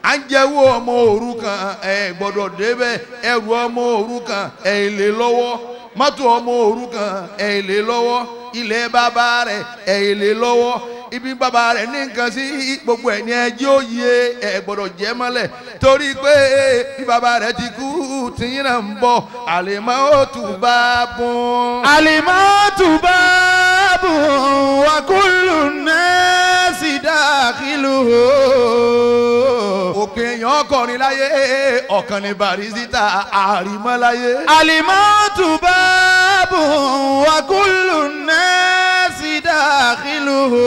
À ń jẹ́wọ́ ọmọ òrukàn ẹ gbọ́dọ̀ débẹ̀ ẹrù ọmọ òrukàn ẹ lè lọ́wọ́ mọ́tò ọmọ òrukàn ẹ lè lọ́wọ́ ilẹ̀ bàbá rẹ̀ ẹ lè lọ́wọ́ ibi bàbá rẹ̀ ní nǹkan sí gbogbo ẹ̀ ní ẹjẹ́ òye ẹ gbọ́dọ̀ jẹ́ mọ́lẹ̀ torí pé bí bàbá rẹ̀ ti kú tìyín náà ń bọ̀ àlèmọ́ ó tù bá bùn. Àlèmọ́ tù bá bùn wa kullu nasi dakhiluhu. Òpin èèyàn ọkọrin láyé ọ̀kan ní Barrister àrímọ́ láyé. Àlèmọ́ tù bá bùn wa kullu nasi dakhiluhu.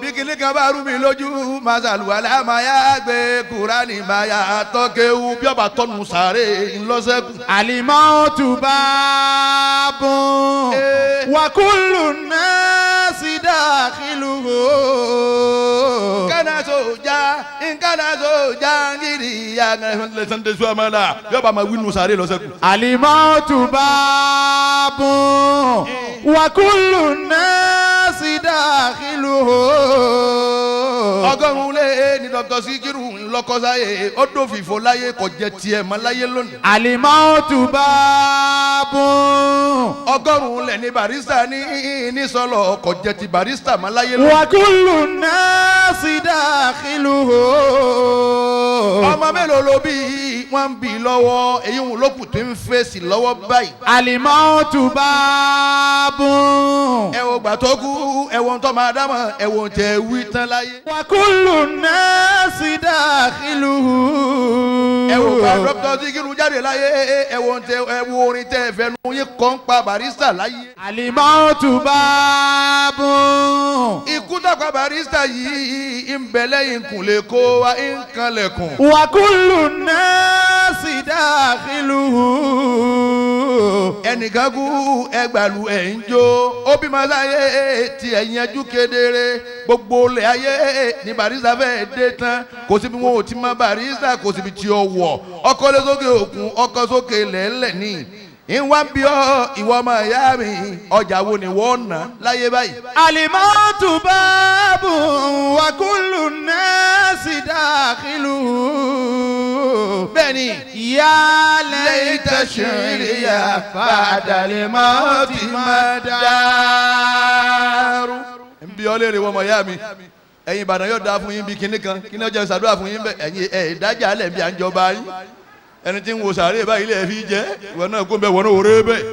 Bí kìnní kan bá rú mi lójú máa ṣàlùwàlá máa yá gbé Kúránì máa yá tọ́kéwu bí ọba tọ́nu sàárè ńlọ́sẹ̀kù. Àlìmọ́tù bá bùn wa kullu nasi nkàdà so jangiri yàgàrẹ́ yọba ma wí nù sáré lọ́sẹ̀kù. Alimautu babun wa kullu nasi dakhiluhu. Ọgọ́rùn-ún lé ní Dr. Sikiru ńlọkọ́sáyé ó dòfìfò láyé kò jẹ tiẹ̀ mọ́ láyé lónìí. Alimautu babun. Ọgọ́rùn-ún lẹ̀ ní Barrister ní sọlọ kò jẹ ti Barrister mọ́ láyé lónìí. Wa kullu nasi dakhiluhu. Ọmọ mélòó ló bí wọ́n ń bì lọ́wọ́ èyí ń lókùn tí ń fèsì lọ́wọ́ báyìí. Alimautu babun. Ẹ wo gbà tó kú ẹ wo tó máa dámọ̀ ẹ wo tẹ wí tán láyé. Wa kullu nasi dakhiluhu. Ẹ wo gba Dr. Sikiru jáde láyé ẹ wo tẹ ẹ wo orin tẹ fẹnu yín kọ́ ń pa Barrister láyé. Alimautu babun. Ikú tọ́pa Barrister yìí ń bẹ lẹ́yìn kùnlé kó wa ń kanlẹ̀kùn. Wa kullu nasi dakhiluhu. Ẹnìkan kú ẹgbàlú ẹ̀ ń jó ó bímọ láyé tí ẹ̀ yanjú kedere gbogbo ilẹ̀ ayé ní Barrister fẹ́ dé tán kò síbi wọn ò ti mọ Barrister kò síbi tí ó wọ̀ ọkọ lé sókè òkun ọkọ sókè lẹ́lẹ̀ ní ìwà ń bí ọ ìwọ ọmọ ìyá mi ọjà wo ni wọ́n ná láyé báyìí. Alimautu babun wa kullu nasi dakhiluhu. Bẹ́ẹ̀ni. Ya laita shi'riya ba'dal mauti madaru. Ń bí ọ léèrè wọ́n ọmọ ìyá mi ẹ̀yin Ìbàdàn yóò dáa fún yín bí kinní kan kinní ọjà ìṣàdúrà fún yín bẹ́ẹ̀ ẹ̀yin ẹ̀ ìdájà alẹ̀ bí à ń jọba yín ẹni tí ń wo sàárè báyìí lè fi jẹ́ ìwọ náà kó ń bẹ wọ́n náà wòrè bẹ́ẹ̀.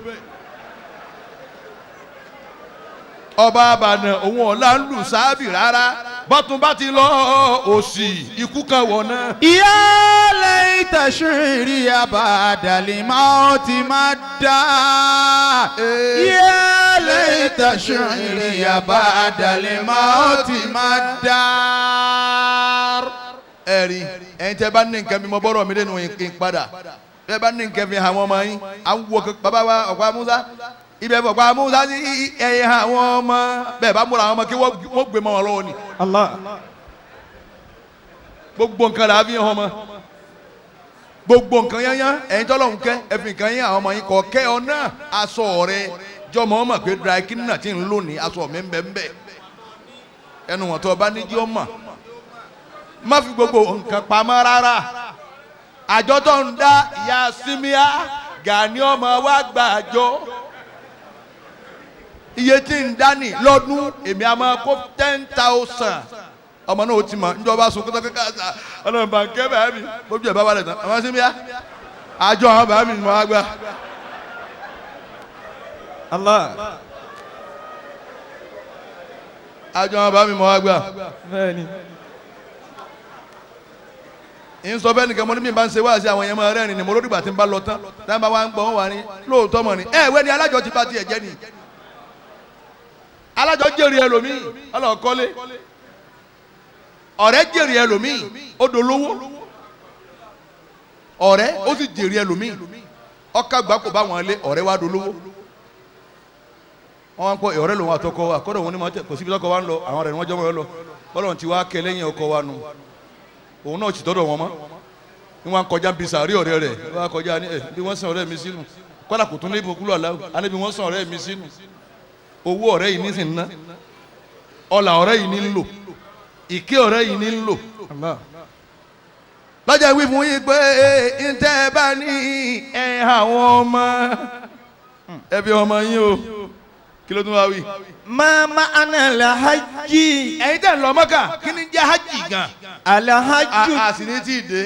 Ọba Ìbàdàn òun ọ̀la ń lù sáábì rárá bọ́tún bá ti lọ òsì ikú kan wọ̀ náà. Ya laita shi'riya ba'dal mauti madar. Ya laita shi'riya ba'dal mauti madar. Ẹ̀rí ẹ̀yin tẹ́ bá ní nǹkan bí mo bọ́rọ̀ mi lẹ́nu ìpín padà tẹ́ bá ní nǹkan fi hàn wọ́n ọmọ yín àwọn bàbá wa ọ̀pá Musa ibẹ̀ ọ̀pá Musa sí ẹ̀yìn àwọn ọmọ bẹ́ẹ̀ bá múra àwọn ọmọ kí wọ́n gbé mọ́ wọn lọ́wọ́ ni. Allah. Gbogbo nǹkan là á fi hàn ọmọ gbogbo nǹkan yányán ẹ̀yin tọ́lọ́hún kẹ́ ẹ fi nǹkan yín àwọn ọmọ yín kọ̀ kẹ́ ọ náà aṣọ rẹ jọmọ ọmọ pé dry cleaner ti ń lò ní aṣọ mi ń bẹ ń bẹ ẹnu wọn tó o bá ní jí ọmọ má fi gbogbo nǹkan pamọ́ rárá àjọ tó ń dá ìyá símíà Gani ọmọ wa gba àjọ iye tí ń dání lọ́dún èmi a máa kó 10,000 ọmọ náà ó ti mọ̀ njọba sun kótó kékeré àṣà ọlọ́run bá ń kẹ́ bàá mi bójú ẹ̀ bá wà lẹ̀ tán ọmọ símíà àjọ àwọn bàá mi mọ̀ á gbà. Allah. Àjọ àwọn bàá mi mọ̀ á gbà. Bẹ́ẹ̀ni. N sọ bẹ́ẹ̀ nìkan mo ní bí n bá ń ṣe wáàsí àwọn yẹn máa rẹ́rìn ni mo lódìgbà tí n bá lọ tán tá n bá wá ń gbọ́ wọn wà ní lóòótọ́ mọ̀ ni ẹ wẹ́ ni alájọ ti bá tiẹ̀ jẹ́ ni alájọ jèrè ẹlòmíì ọlọ́kọ́lé ọ̀rẹ́ jèrè ẹlòmíì ó dolówó ọ̀rẹ́ ó sì jèrè ẹlòmíì ọkà gbà kó bá wọn lé ọ̀rẹ́ wá dolówó wọn wá ń pọ ọ̀rẹ́ lòun àtọkọ wa kọ́dọ̀ wọn ni kò síbi tọkọ wa ń lọ àwọn ọ̀rẹ́ ni wọ́n jọ mọ́ ọ lọ bọ́lọ̀ ti wá kẹ lẹ́yìn ọkọ wa nù òun náà sì tọ́dọ̀ wọn mọ́ ní wọn kọjá bí sàárì ọ̀rẹ́ rẹ̀ wọn kọjá ní ẹ bí wọ́n sàn ọ̀rẹ́ mi sínú kọ́lá kò tún ní ibùkún lọ́la alẹ́ bí wọ́n sàn ọ̀rẹ́ mi sínú owó ọ̀rẹ́ yìí ní sì ń ná ọlà ọ̀rẹ́ yìí ní ń lò ìké ọ̀rẹ́ yìí ní ń lò. Lọ́jà wí fún yín pé ntẹ́ ẹ bá ní ẹ àwọn ọmọ ẹ fi ọmọ yín o kí ló tún wá wí. Mama ana alhaji. Ẹ̀yin tẹ̀ ń lọ Mọ́kà kí ni jẹ́ hajj gan. Alhaji. A sì ní tí ì dé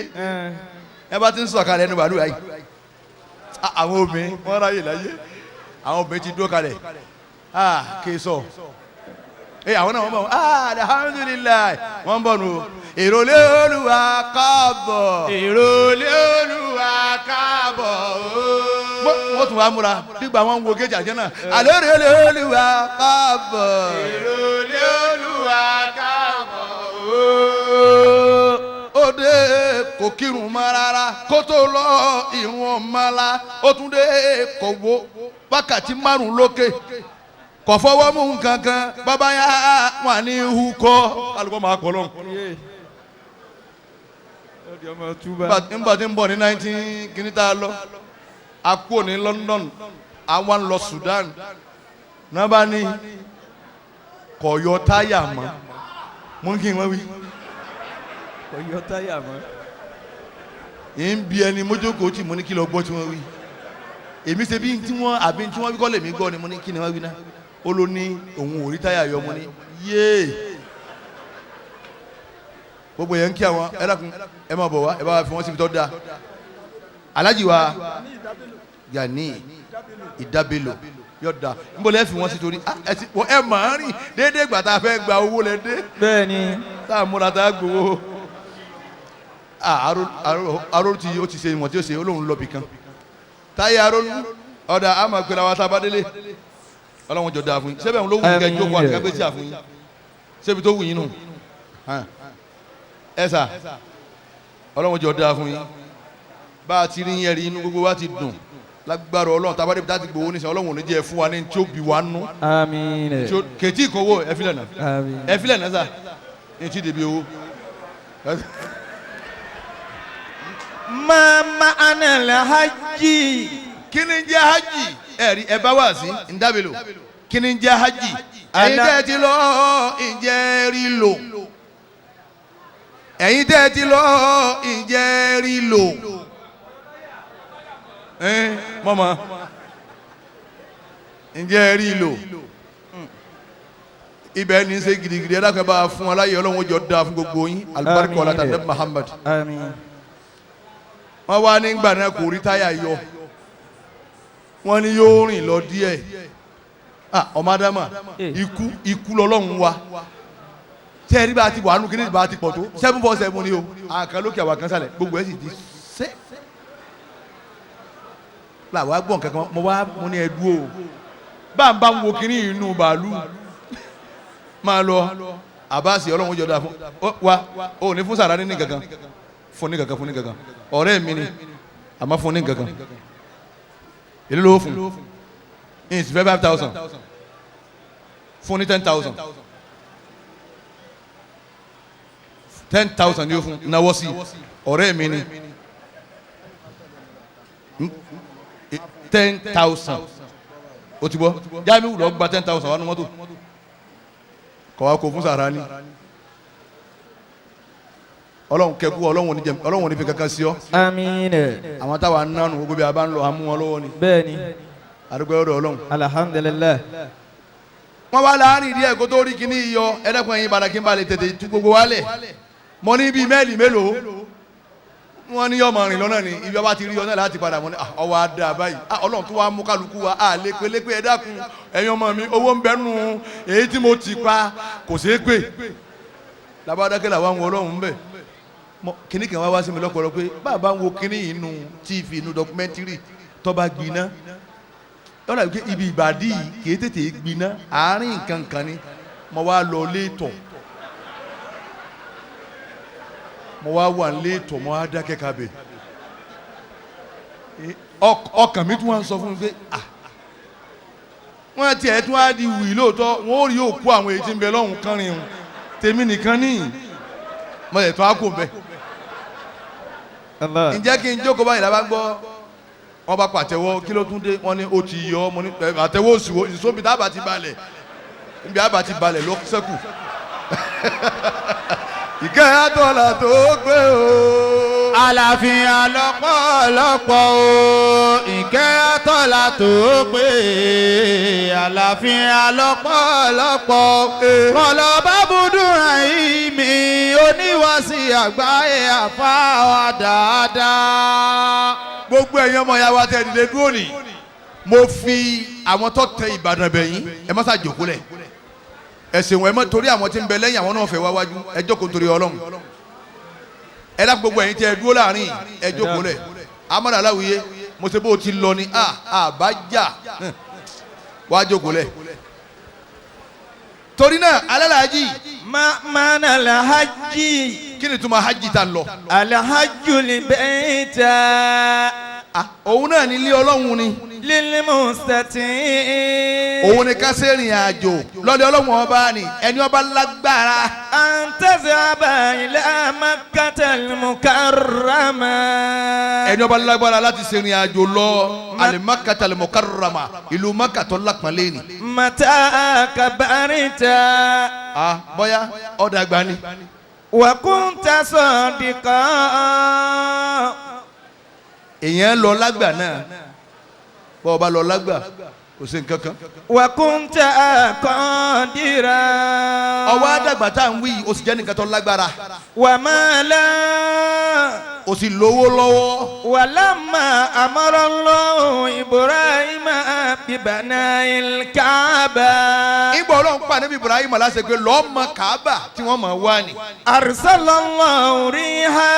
ẹ bá ti ń sọ̀kalẹ̀ ẹnu bàálù yìí àwọn obìnrin wọ́n ráyè láyé àwọn obìnrin ti dúró kalẹ̀ kì í sọ àwọn náà wọ́n bọ̀ alhamdulilayi wọ́n bọ̀ nù èrò lé Olúwa káàbọ̀. Èrò lé Olúwa káàbọ̀. Wọ́n tún wá múra gbígbà wọn wo géèjì àjẹ́ náà àlọ́ èrò lé Olúwa káàbọ̀. Èrò lé Olúwa káàbọ̀. Ó dé kò kírun mọ́ rárá kó tó lọ ìrun ọmọ la ó tún dé kò wo wákàtí márùn lókè kò fọwọ́ mú nǹkan kan bàbá yá wà ní ihu kọ́ alùpùpù máa kọ́ lọ́hùn. Nígbà tí ń bọ̀ ní 19 kìíní tá a lọ a kúrò ní London àwa ń lọ Sudan náà bá ní kò yọ táyà mọ́ mú kí n wọ́n wí. Kò yọ táyà mọ́. Ń bi ẹni mójókòó tí mo ní kí lọ gbọ́ tí wọ́n wí. Èmi ṣe bí tí wọ́n àbí tí wọ́n wí kọ́ lèmi gbọ́ ni mo ní kí ni wọ́n wí náà. Ó ló ní òun ò rí táyà yọ mo ní yéè. Gbogbo yẹn ń kí àwọn ẹ dákun ẹ máa bọ̀ wá ẹ bá wa fi wọ́n síbi tó dáa. Alájì wa Gani Ìdábelò yóò da n bọ̀ lẹ́ fi wọ́n sí torí ẹ máa rìn déédéé gbà tá a fẹ́ gba owó lẹ dé. Bẹ́ẹ̀ni. Tá a múra tá a gbowó. Aró ti ó ti ṣe ìwọ̀n tí ó ṣe ó lóun lọ bìkan. Táyé aró ọ̀dà a máa pera wa tá a bá délé. Ọlọ́run jọ dáa fún yín. Sẹ́bẹ̀ ń ló wù yín kẹ́ jókòó àti kágbé tí a fún yín. Sẹ́bi tó wù yín nù. Ẹ sà Ọlọ́run jọ dáa fún yín. Bá a ti rí yẹn rí inú gbogbo wa ti dùn. Lágbára Ọlọ́run tá a bá débi tá a ti gbowó nísìnyí Ọlọ́run ò ní jẹ́ fún wa ní tí ó bí wa nú. Àmín. Kètí ìkówó ẹ filẹ̀ náà. Àmín. Ẹ filẹ̀ náà sà ní tí débi owó. Ma ma'ana al-hajji. Kí ni jẹ́ hajj? Ẹ̀rí ẹ bá wá sí Ndábelò. Kí ni jẹ́ hajj? Ẹ̀yin tẹ́ ẹ ti lọ ǹjẹ́ rí lò. Ẹ̀yin tẹ́ ẹ ti lọ ǹjẹ́ rí lò. Mọ́mọ́ ǹjẹ́ rí lò. Ibẹ̀ ní ṣe gidigidi ẹ dákẹ́ bá a fún aláyé Ọlọ́run ó jọ dáa fún gbogbo yín. Alibarika ọlá tàbí Muhammad. Àmín. Wọ́n wá nígbà náà kò rí táyà yọ. Wọ́n ní yóò rìn lọ díẹ̀. Ọmọ Ádámà ikú lọ́lọ́run wa. Tẹ́ ẹ rí bá a ti wà nù kí ní bá a ti pọ̀ tó 747 ni o. Àkàn lókè àwọn àkàn sálẹ̀ gbogbo ẹ̀ sì di sẹ́. Làwa gbọ̀n kankan mo wá mo ní ẹ dúró o. Bá ń bá ń wo kíní inú bàálù. Máa lọ Àbáàsì Ọlọ́run jọ dáa fún wa o ní fún sàrà ní kankan fún ní kankan fún ní kankan ọ̀rẹ́ mi ni àmọ́ fún ní kankan èló ló fún ní ìsìnfẹ́ 5,000 fún ní 10,000 10,000 ni ó fún náwó sí ọ̀rẹ́ mi ni 10,000 o ti bọ́ Jamiu lọ gba 10,000 wà nù mọ́tò kọ́ wa kó fún sàrà ni. Ọlọ́run kẹkú Ọlọ́run ò ní fi kankan sí ọ. Àmín. Àwọn táwa ń nánu gbogbo bí a bá ń lọ àmú wọn lọ́wọ́ ni. Bẹ́ẹ̀ni. Àdúgbò ọ̀dọ̀ Ọlọ́run. Alhamdulillah. Wọ́n wá láàrin díẹ̀ kó tó rí kíní iyọ ẹ̀dẹ́kun ẹ̀yin Ìbàdàn kí n bá lè tètè tú gbogbo wálẹ̀. Mo ní bíi mẹ́ẹ̀lì mélòó. Wọ́n ní ọmọ rìn lọ́nà ni ibi ọba ti rí ọ náà láti padà mọ́ ni ọwọ́ adá báyìí. Ọlọ́run tó wá mú kálukú wa á lépelépe ẹ dákun ẹ̀yin ọmọ mi owó ń bẹ́nu èyí tí mo ti pa kò ṣeé pè. Labadake la wa ń wo Ọlọ́run bẹ kíní kan wá wá sí mi lọ́pọ̀lọpọ̀ pé bàbá ń wo kíní inú tv inú dọkumẹ́ntìrì tó bá gbiná lọ́dà wípé ibi ìbàdí yìí kìí tètè gbiná àárín nǹkan kan ni mo wá lọ léètọ̀ mo wá wà léètọ̀ mo wá dákẹ́ kabẹ̀ ọkàn mi tún wá ń sọ fún mi pé ah wọ́n tiẹ̀ tún wá di wì lóòótọ́ wọ́n ó rí òkú àwọn èyí tí ń bẹ lọ́hùn kánrin o tèmi nìkan ní mo lè tún á kò bẹ. Ǹjẹ́ kí n jókòó báyìí lábá gbọ́ wọ́n bá pàtẹ́wọ́ kí ló tún dé wọ́n ní ó ti yọ mo ní àtẹ́wọ́ òsìwò ìsóbi tá a bá ti balẹ̀ níbi a bá ti balẹ̀ ló sẹ́kù. Ìkẹ́ àtọ́là tó gbé o. Àlàáfíà lọ́pọ̀lọpọ̀ o. Ìkẹ́ àtọ́là tó gbé. Àlàáfíà lọ́pọ̀lọpọ̀. Kọlọ́bá búdúrà mi oníwàsí àgbáyé àfáà dáadáa. Gbogbo ẹ̀yin ọmọ ìyá wa tẹ́ dìde dúró ní. Mo fi àwọn tó tẹ Ìbàdàn bẹ̀yìn ẹ má ṣàjòkó lẹ̀. Ẹ ṣeun ẹ má torí àwọn tí ń bẹ lẹ́yìn àwọn náà fẹ́ wá wájú ẹ jókòó torí Ọlọ́run. Ẹ dá gbogbo ẹ̀yin tí ẹ dúró láàrin ẹ jókòó lẹ̀. Amadu Aláwìyé mo ṣe bó o ti lọ ni àbájá wá jókòó lẹ̀. Torí náà alálàájì. Ma mana alhaji. Kí ni túmọ̀ hajj tá n lọ. Alhajju li baita. Òun náà ní ilé Ọlọ́run ni. للمستطيع. Òun ni ká ṣe ìrìn àjò lọ́dọ̀ Ọlọ́run ọba ni ẹni ọba lágbára. أن تذهب إلى مكة المكرمة. Ẹni ọba lágbára láti ṣe ìrìn àjò lọ al-Makkata al-Mukarrama, ìlú Mákà tó lápọ̀nlé ni. متى كبرت. Ah, bóyá ọ̀dàgbà ni. وكنت صادقا. Èèyàn lọ lágbà náà, bọ́ ọba lọ lágbà kò sí nǹkan kan. وكنت قادرا. Ọwọ́ àdàgbà tá à ń wí yìí, o sì jẹ́ nìkan tó lágbára. ومالا. O sì lówó lọ́wọ́. ولما أمر الله إبراهيم ببناء الكعبة. Ìgbà Ọlọ́run pa níbi Ibrahim aláṣẹ pé lọ́ọ́ mọ Kaaba tí wọ́n mọ̀ wá ni. أرسل الله ريحا.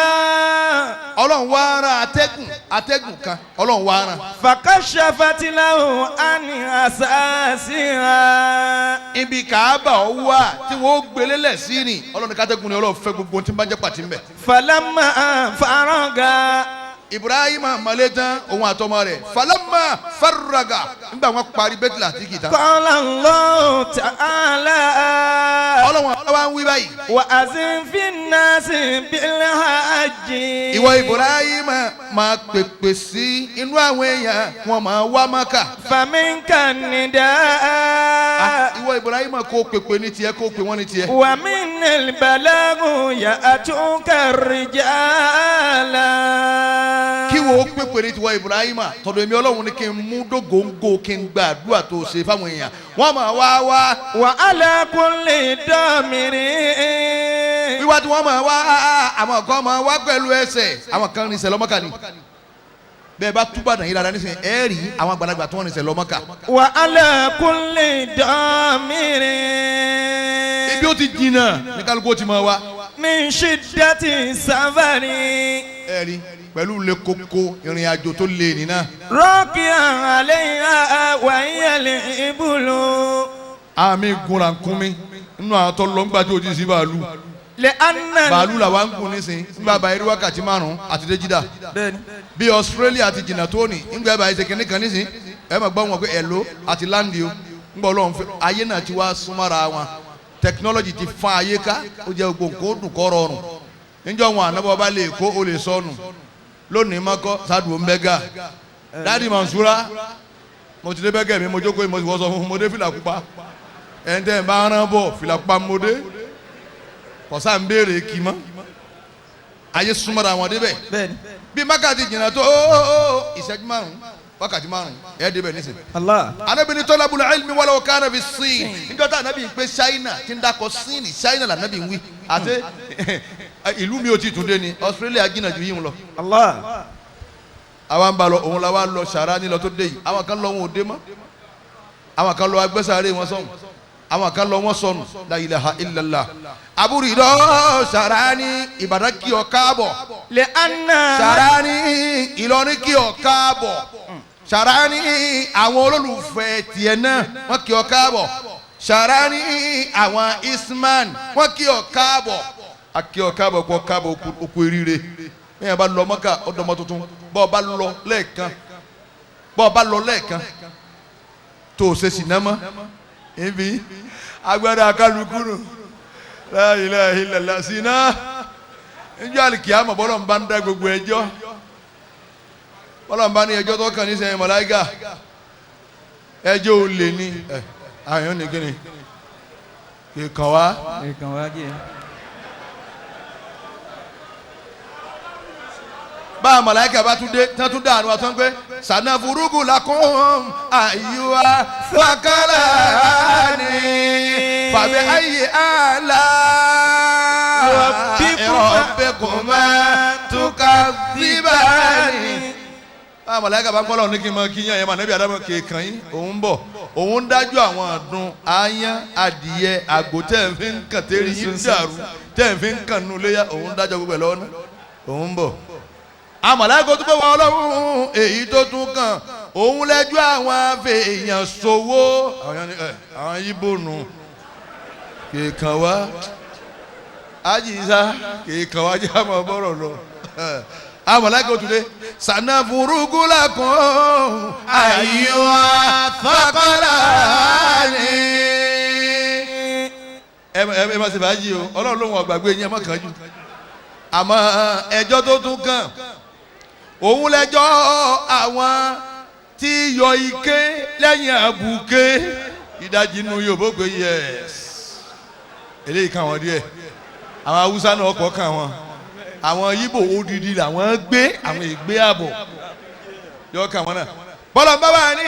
Ọlọ́run wá rán atẹ́gùn, atẹ́gùn kan Ọlọ́run wá rán. فكشفت له عن أساسها. Ibi Kaaba ọ wà tí wọ́n ó gbélé lẹ̀ sí ni Ọlọ́run kátẹ́gùn ni Ọlọ́run fẹ́ gbogbo tí ń bá jẹ́ pàtí ń bẹ̀. فلما فرغ. Ibrahim mọ̀lẹ́tàn òun àtọmọ rẹ̀ falama faraga nígbà wọn parí bẹ́tìlá àti kìtà. قال الله تعالى. Ọlọ́run ọlọ́wà ń wí báyìí. وأذن في الناس بالحج. Ìwọ Ibrahim máa pèpè sí inú àwọn èèyàn wọn máa wá Mákà. فمنك النداء. Ìwọ Ibrahim kó pèpè ní tiẹ̀, kó pè wọ́n ní tiẹ̀. ومن البلاغ يأتوك الرجال. Kí wo pèpè ní tiwọ Ibrahim, tọ̀dọ̀ èmi Ọlọ́run ni kí n mú dógóńgó kí n gba àdúrà tó ṣe fáwọn èèyàn wọ́n máa wá wá. وعلى كل ضامر. Wíwá tí wọ́n máa wá, àwọn kan máa wá pẹ̀lú ẹsẹ̀, àwọn kan rìnsẹ̀ lọ́mọ́kà ni. Bẹ́ẹ̀ bá túbà dàn yín dáadáa nísìnyí, ẹ rí àwọn àgbàlagbà tí wọ́n rìnsẹ̀ lọ́mọ́kà. وعلى كل ضامر. Ibi ó ti jìnnà ní kálukú ó ti máa wá. من شدة السفر. Ẹ rí pẹ̀lú le koko ìrìn àjò tó le nínà. راكيا عليها وهي الإبل. Àmì gunra nkúmi nínú àwọn tó lọ ńgbà tí o ti sí bàálù. لأن Bàálù làwa ń gun nísìnyí ńgbà bá eré wákàtí 5 àti dé Jídà. Bí Australia ti jìnnà tó ní ńgbà bá ẹsẹ̀ kìnìún kan nísìnyí ẹ máa gbọ́ wọn pé ẹ̀ló àti láǹdì o ńgbà Ọlọ́run fẹ́ ayé náà ti wá súnmọ́ra wọn, tẹkinọ́lọ́jì ti fa ayé ká, ó jẹ́ gbogbo nǹkan ó dùn kọ́ rọrùn. Níjọ́ wọn ànábọ̀ bá lè kó o lè sọnù lónìí mọ́kọ́ sádùn bẹ́gà dáàdì Mansura mo ti dé bẹ́gẹ̀ mi, mo jókòó, mo ti wọ́ sọ fún mo dé fìlà pupa ẹ̀ ń tẹ́ ẹ̀ bá rán bọ̀ fìlà pupa mo dé kọ̀sá ń béèrè kì mọ́ ayé súnmọ́ra wọn débẹ̀ bí mákàtí jìnnà tó ìṣẹ́jú 5 wákàtí 5 ẹ̀ débẹ̀ nísìnyí. Allah. Anabi ni talabul ilmi walau kana fi sin níjọ́ tá anabi ń pè China tí ń dakọ̀ sin ní China là anabi ń wí àti ìlú mi ò tí tún dé ni Australia jìnnà ju yín lọ. Allah. Àwa ń ba lọ òun la wa lọ sàrà nílọ tó dé yìí, àwọn kan lọ wọn ò dé mọ́, àwọn kan lọ agbẹ́sàárẹ̀ wọn sọ̀hún, àwọn kan lọ wọn sọnù. La ilaha illallah. Aburidọ Sàrání Ìbàdàn kí ọ káàbọ̀. لأن Sàrání Ìlọrin kí ọ káàbọ̀. Sàrání àwọn olólùfẹ́ tiẹ̀ náà wọ́n kí ọ káàbọ̀. Sàrání àwọn Isman wọ́n kí ọ káàbọ̀. A kí ọ káàbọ̀ kó káàbọ̀ okú eríire. Bẹ́ẹ̀ bá lọ Mọ́kà ọ̀dọ́mọ tuntun, bọ́ọ̀ bá lọ lẹ́ẹ̀kan, bọ́ọ̀ bá lọ lẹ́ẹ̀kan tó o ṣe sinamọ́ ibi agbára kálukú nù. La ilaha illallah sinna njọ́ alikiyama bọ́lọ̀ ń bá ń dá gbogbo ẹjọ́, bọ́lọ̀ ń bá ní ẹjọ́ tó kàn ní sẹ́yìn màláíkà ẹjọ́ ò lè ní ẹ àyàn ní kíni kì í kàn wá. Bá a màláíkà bá tún dé tán tún dànù àtọ́ pé sànàfùrúgù lakum àyùwá fàkàlà ní fàbí ayé àlà rabbikuma tukadhibani. Bá a màláíkà bá ń kọ́ ní kí n máa kí yín àyẹ̀mọ̀ ànábì Ádámù kéèkàn yín òun ń bọ̀ òun ń dájú àwọn àdùn aáyán adìyẹ àgbò tẹ̀ ń fi ń kàn tẹ́rì yín dàrú tẹ̀ ń fi ń kàn nù léyà òun ń dájọ́ gbogbo ẹ̀ lọ́wọ́ náà òun ń bọ̀. Àmàlẹ́kọ̀ọ́ tó bá wà Ọlọ́run èyí tó tún kàn òun lẹ́jọ́ àwọn afẹ́yàn ṣòwò àwọn yíbò nù kìkan wá àjìsá kìkan wá jẹ́ àmọ́ bọ́rọ̀ lọ. Àwọn màláíkà òtúndé sànàfùrúgú lakum ayyuha thaqalani. Ẹ má ṣe fàájì o, Ọlọ́run lóhun ọ̀gbàgbé yín, ẹ má kánjú. Àmọ́ ẹjọ́ tó tún kàn òun lẹ́jọ́ àwọn tí yọ ike lẹ́yìn àbùké ìdajì inú Yorùbá pé yẹs eléyìí kàn wọ́n díẹ̀, àwọn Haúsá náà kọ́ kàn wọ́n, àwọn Yíbò odidi làwọn gbé, àwọn ìgbé àbọ̀ yọ kàn wọ́n náà. Bọ́lá bàbá ní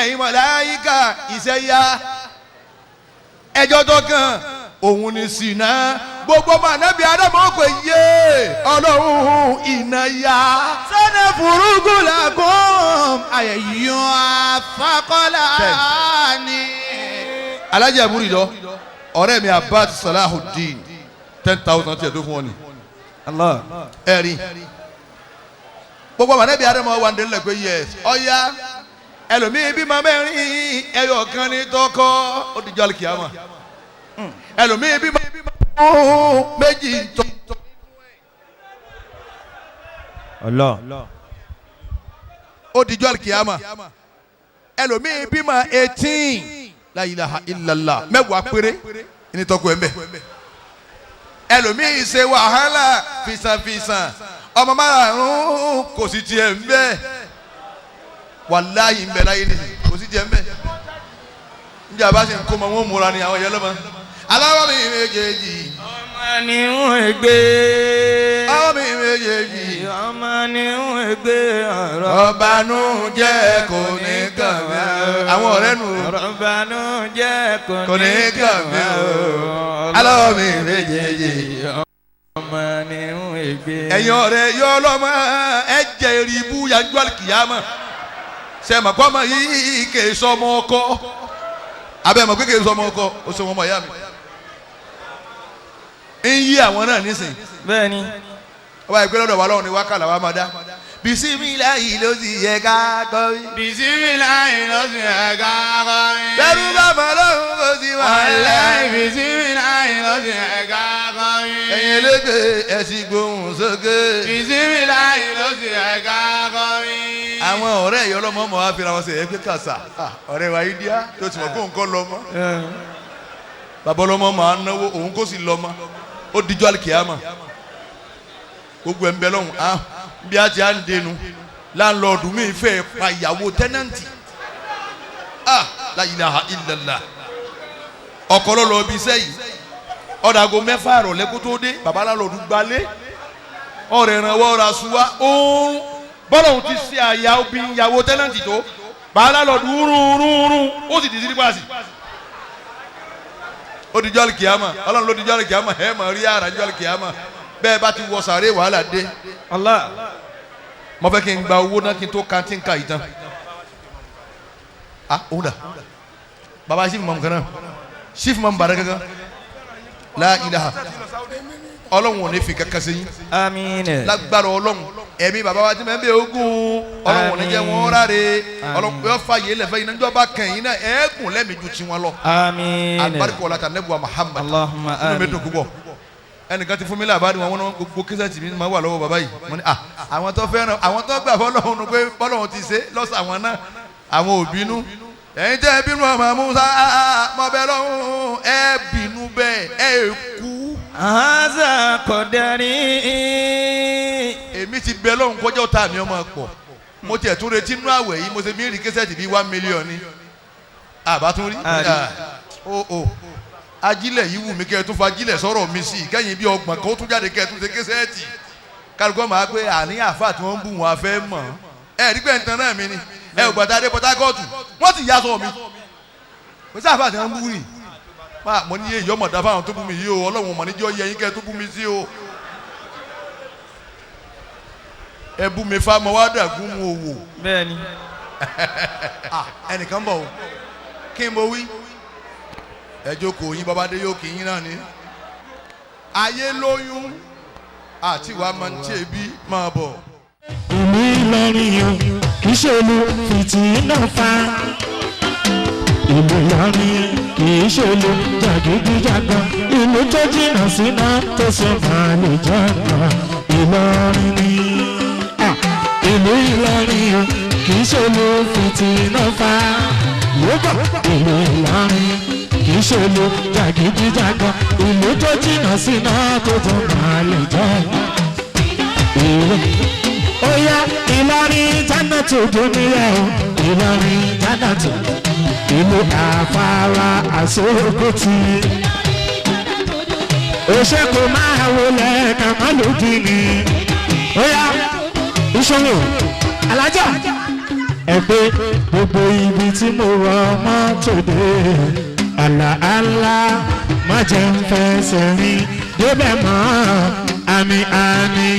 ẹ̀yin màláíkà iṣẹ́ yá, ẹjọ́ tó kàn òun ní ṣìnà. Gbogbo ọmọ ànábì Ádámù pé yé Ọlọ́run iná yá. Sanafurugu lakum ayyuha thaqalani. Alájà àbúrò ìlọ ọ̀rẹ́ mi Abbas Salahuddin 10,000 tiẹ̀ tó fún ọ ni. Allah. Ẹ̀rí gbogbo ọmọ ànábì Ádámù wà ní pé yẹ ọ̀ya ẹlòmíì bímọ mẹ́rin ẹyọ kan ní tọkọ ó di jọ́ àlùkìyámà, ẹlòmíì bímọ méjì tọ́. Allah. Ó dijọ́ alikiyama, ẹlòmíì bímọ 18 la ilaha illallah mẹ́wàá péré ní tọkọ ẹ̀ ń bẹ̀. Ẹlòmíì ṣe wàhálà fìsànfìsàn ọmọ márùn-ún kò sì tiẹ̀ ń bẹ̀, wàláyé ń bẹ̀ láyé nìyí kò sì tiẹ̀ ń bẹ̀. Njẹ́ àbá ṣe ń kó ma wọ́n múra ni àwọn ìyá lọ́mọ aláwọ̀ mi méjèèjì. Ọmọ ni ń gbé. Ọmọ mi méjèèjì. Ọmọ ni ń gbé ọ̀rọ̀. Ọ̀bànújẹ́ kò ní kàn mí. Àwọn ọ̀rẹ́ nù. Ọ̀bànújẹ́ kò ní kàn mí o. Aláwọ̀ mi méjèèjì. Ọmọ ni ń gbé. Ẹ̀yin ọ̀rẹ́ yọ ọlọ́mọ ẹ jẹ́ eribu yanjú àlùkìyàmọ̀. Ṣé màkọ́ ọmọ yìí kè é sọmọ ọkọ? Abẹ́ mọ̀ pé kè é sọmọ ọkọ, ó sọ wọn mọ̀ ìyá mi. Ń yí àwọn náà nísìn. Bẹ́ẹ̀ni. Ọba ìpínlẹ̀ ọ̀dọ̀ wa lọ́wọ́ ni wákàlà wa máa dá. Bisimilayi ló sì yẹ ká kọ́ wí. Bisimilayi ló sì yẹ ká kọ́ wí. Bẹ́rù bá mọ̀ lọ́hùn kò sí wàhálà. Bisimilayi ló sì yẹ ká kọ́ wí. Ẹ̀yin elégbè ẹ sì gbóhùn sókè. Bisimilayi ló sì yẹ ká kọ́ wí. Àwọn ọ̀rẹ́ ẹ̀yọ́ ọlọ́mọ ọmọ wa fira wọn ṣe é pé kàṣà ọ̀rẹ́ wa yìí díá tó ti mọ̀ kó nǹkan lọ mọ́. Bàbá ọlọ́mọ máa ń náwó òun kò sì lọ mọ́, ó dijọ́ àlìkìyàmà gbogbo ẹ̀ ń bẹ lọ́hùn á bí a ti à ń dẹnu láńlọ́ọ̀dù mi fẹ́ pa ìyàwó tẹ́nàntì ah la ilaha illallah. Ọkọ lọ́lọ́ ibi iṣẹ́ yìí ọ̀dàgọ́ 6 ìrọ̀lẹ́ kó tó dé, bàbá láńlọ́ọ̀dù gbalé ọ̀rẹ́ ìrànwọ́ ọ̀rà ṣùwà oorun bọ́lá òun ti ṣe àyà obìnrin ìyàwó tẹ́nàntì tó bàbá láńlọ́ọ̀dù rúnrúnrún ó sì di sílípàsì. Ó di jọ́ àlìkìyàmà, Ọlọ́run ló di jọ́ àlìkìyàmà, ẹ̀ mọ̀ rí ara jọ́ àlìkìyàmà bẹ́ẹ̀ bá ti wọ sàré wàhálà dé. Allah. Mo fẹ́ kí n gba owó náà kí n tó kantí nka yìí tán. Ah, òun dà. Baba chief imam kan náà. Chief imam bàrẹ̀ kankan. La ilaha. Ọlọ́run ò ní fi kankan sí yín. Àmín. Lágbára Ọlọ́run. Ẹ̀mí bàbá wa ti máa ń bẹ ogún. Ọlọ́run ò ní jẹ́ wọn ráre. Ọlọ́run yóò fa yìí lẹ́fẹ̀ẹ́ yìí náà. Níjọba kàn yín náà ẹ̀ẹ́gùn lẹ́mìí ju tiwọn lọ. Àmín. Alibarika ọ̀la ta nẹ́bùwà Muhammad. Allahumma àmín. Inú mi dùn púpọ̀. Ẹnìkan ti fún mi láàbá ni wọn gbogbo kíṣẹ́tì mi máa wà lọ́wọ́ bàbá yìí. Mo ní àwọn tó fẹ́ràn àwọn tó gbà fọlọ́hún nu pé fọlọ́hún ti ṣe lọ́sàn àwọn náà àwọn ò bínú. Ẹ̀yin tẹ́ ẹ bínú ọmọ Musa mọ bẹ́ẹ̀ lọ́hún ẹ bínú bẹ́ẹ̀ ẹ kú. Àhánzà kọ̀dárì. Èmi ti bẹ lọ́hún kọjá ọ̀tá mi ọmọ pọ̀. Mo tiẹ̀ tún retí inú àwẹ̀ yìí mo ṣe mí rí kíṣẹ́tì bíi 1 million ni. Àbá tún rí. Ajílẹ̀ yìí wù mí kẹ́ ẹ tún fa ajílẹ̀ sọ̀rọ̀ mi sí i kẹ́yìn bí 30 kan ó tún jáde kẹ́ ẹ tún ṣe késẹ́ẹ̀tì kálukọ́ máa pé àní àfa tí wọ́n ń bù wọn afẹ́ mọ̀ ẹ rí pé nǹkan náà mi ni ẹ ò gbàtà dé Port Harcourt wọ́n sì yá sọ mi pé sáfà tí wọ́n ń bù ni mo ní èyí ọmọdé fáwọn tó bú mi yìí o Ọlọ́run mọ̀ níjọ́ yẹ yín kẹ́ ẹ tún bú mi sí o ẹ bú mi fa mo wá dàgún mu òwò. Bẹ́ẹ̀ni. Ẹnìkan bọ̀ o kí n bo wí ẹ jókòó yín bàbá dé yóò kí yín náà ni. Ayé lóyún àti wàá máa ń tí ebi máa bọ̀. Ìlú Ìlọrin o kì í ṣe ìlú fìtínà fa. Ìlú Ìlọrin kì í ṣe ìlú jàgídíjàgan. Ìlú tó jìnnà síná tó sọ máa lè jọ̀nà Ìlọrin ni. Ìlú Ìlọrin o kì í ṣòro fìtínà fa. Yóò ìlú Ìlọrin kì í ṣòro jàgídíjàgan. Ìlú tó jìnnà síná tó tún máa lè jẹ́. Ìlú ó yá Ìlọrin jánàtò dúníyà o. Ìlọrin jánàtò ìlú àfàrà àsókòtì. Òṣè kò máa wọlé kàmálùdí ni. Ó yá ìṣòro alájà ẹ pé gbogbo ibi tí mo rọ mọ́tò dé àlà àlà má jẹ́ ń fẹsẹ̀ rìn débẹ̀ mọ́ àmì àmì.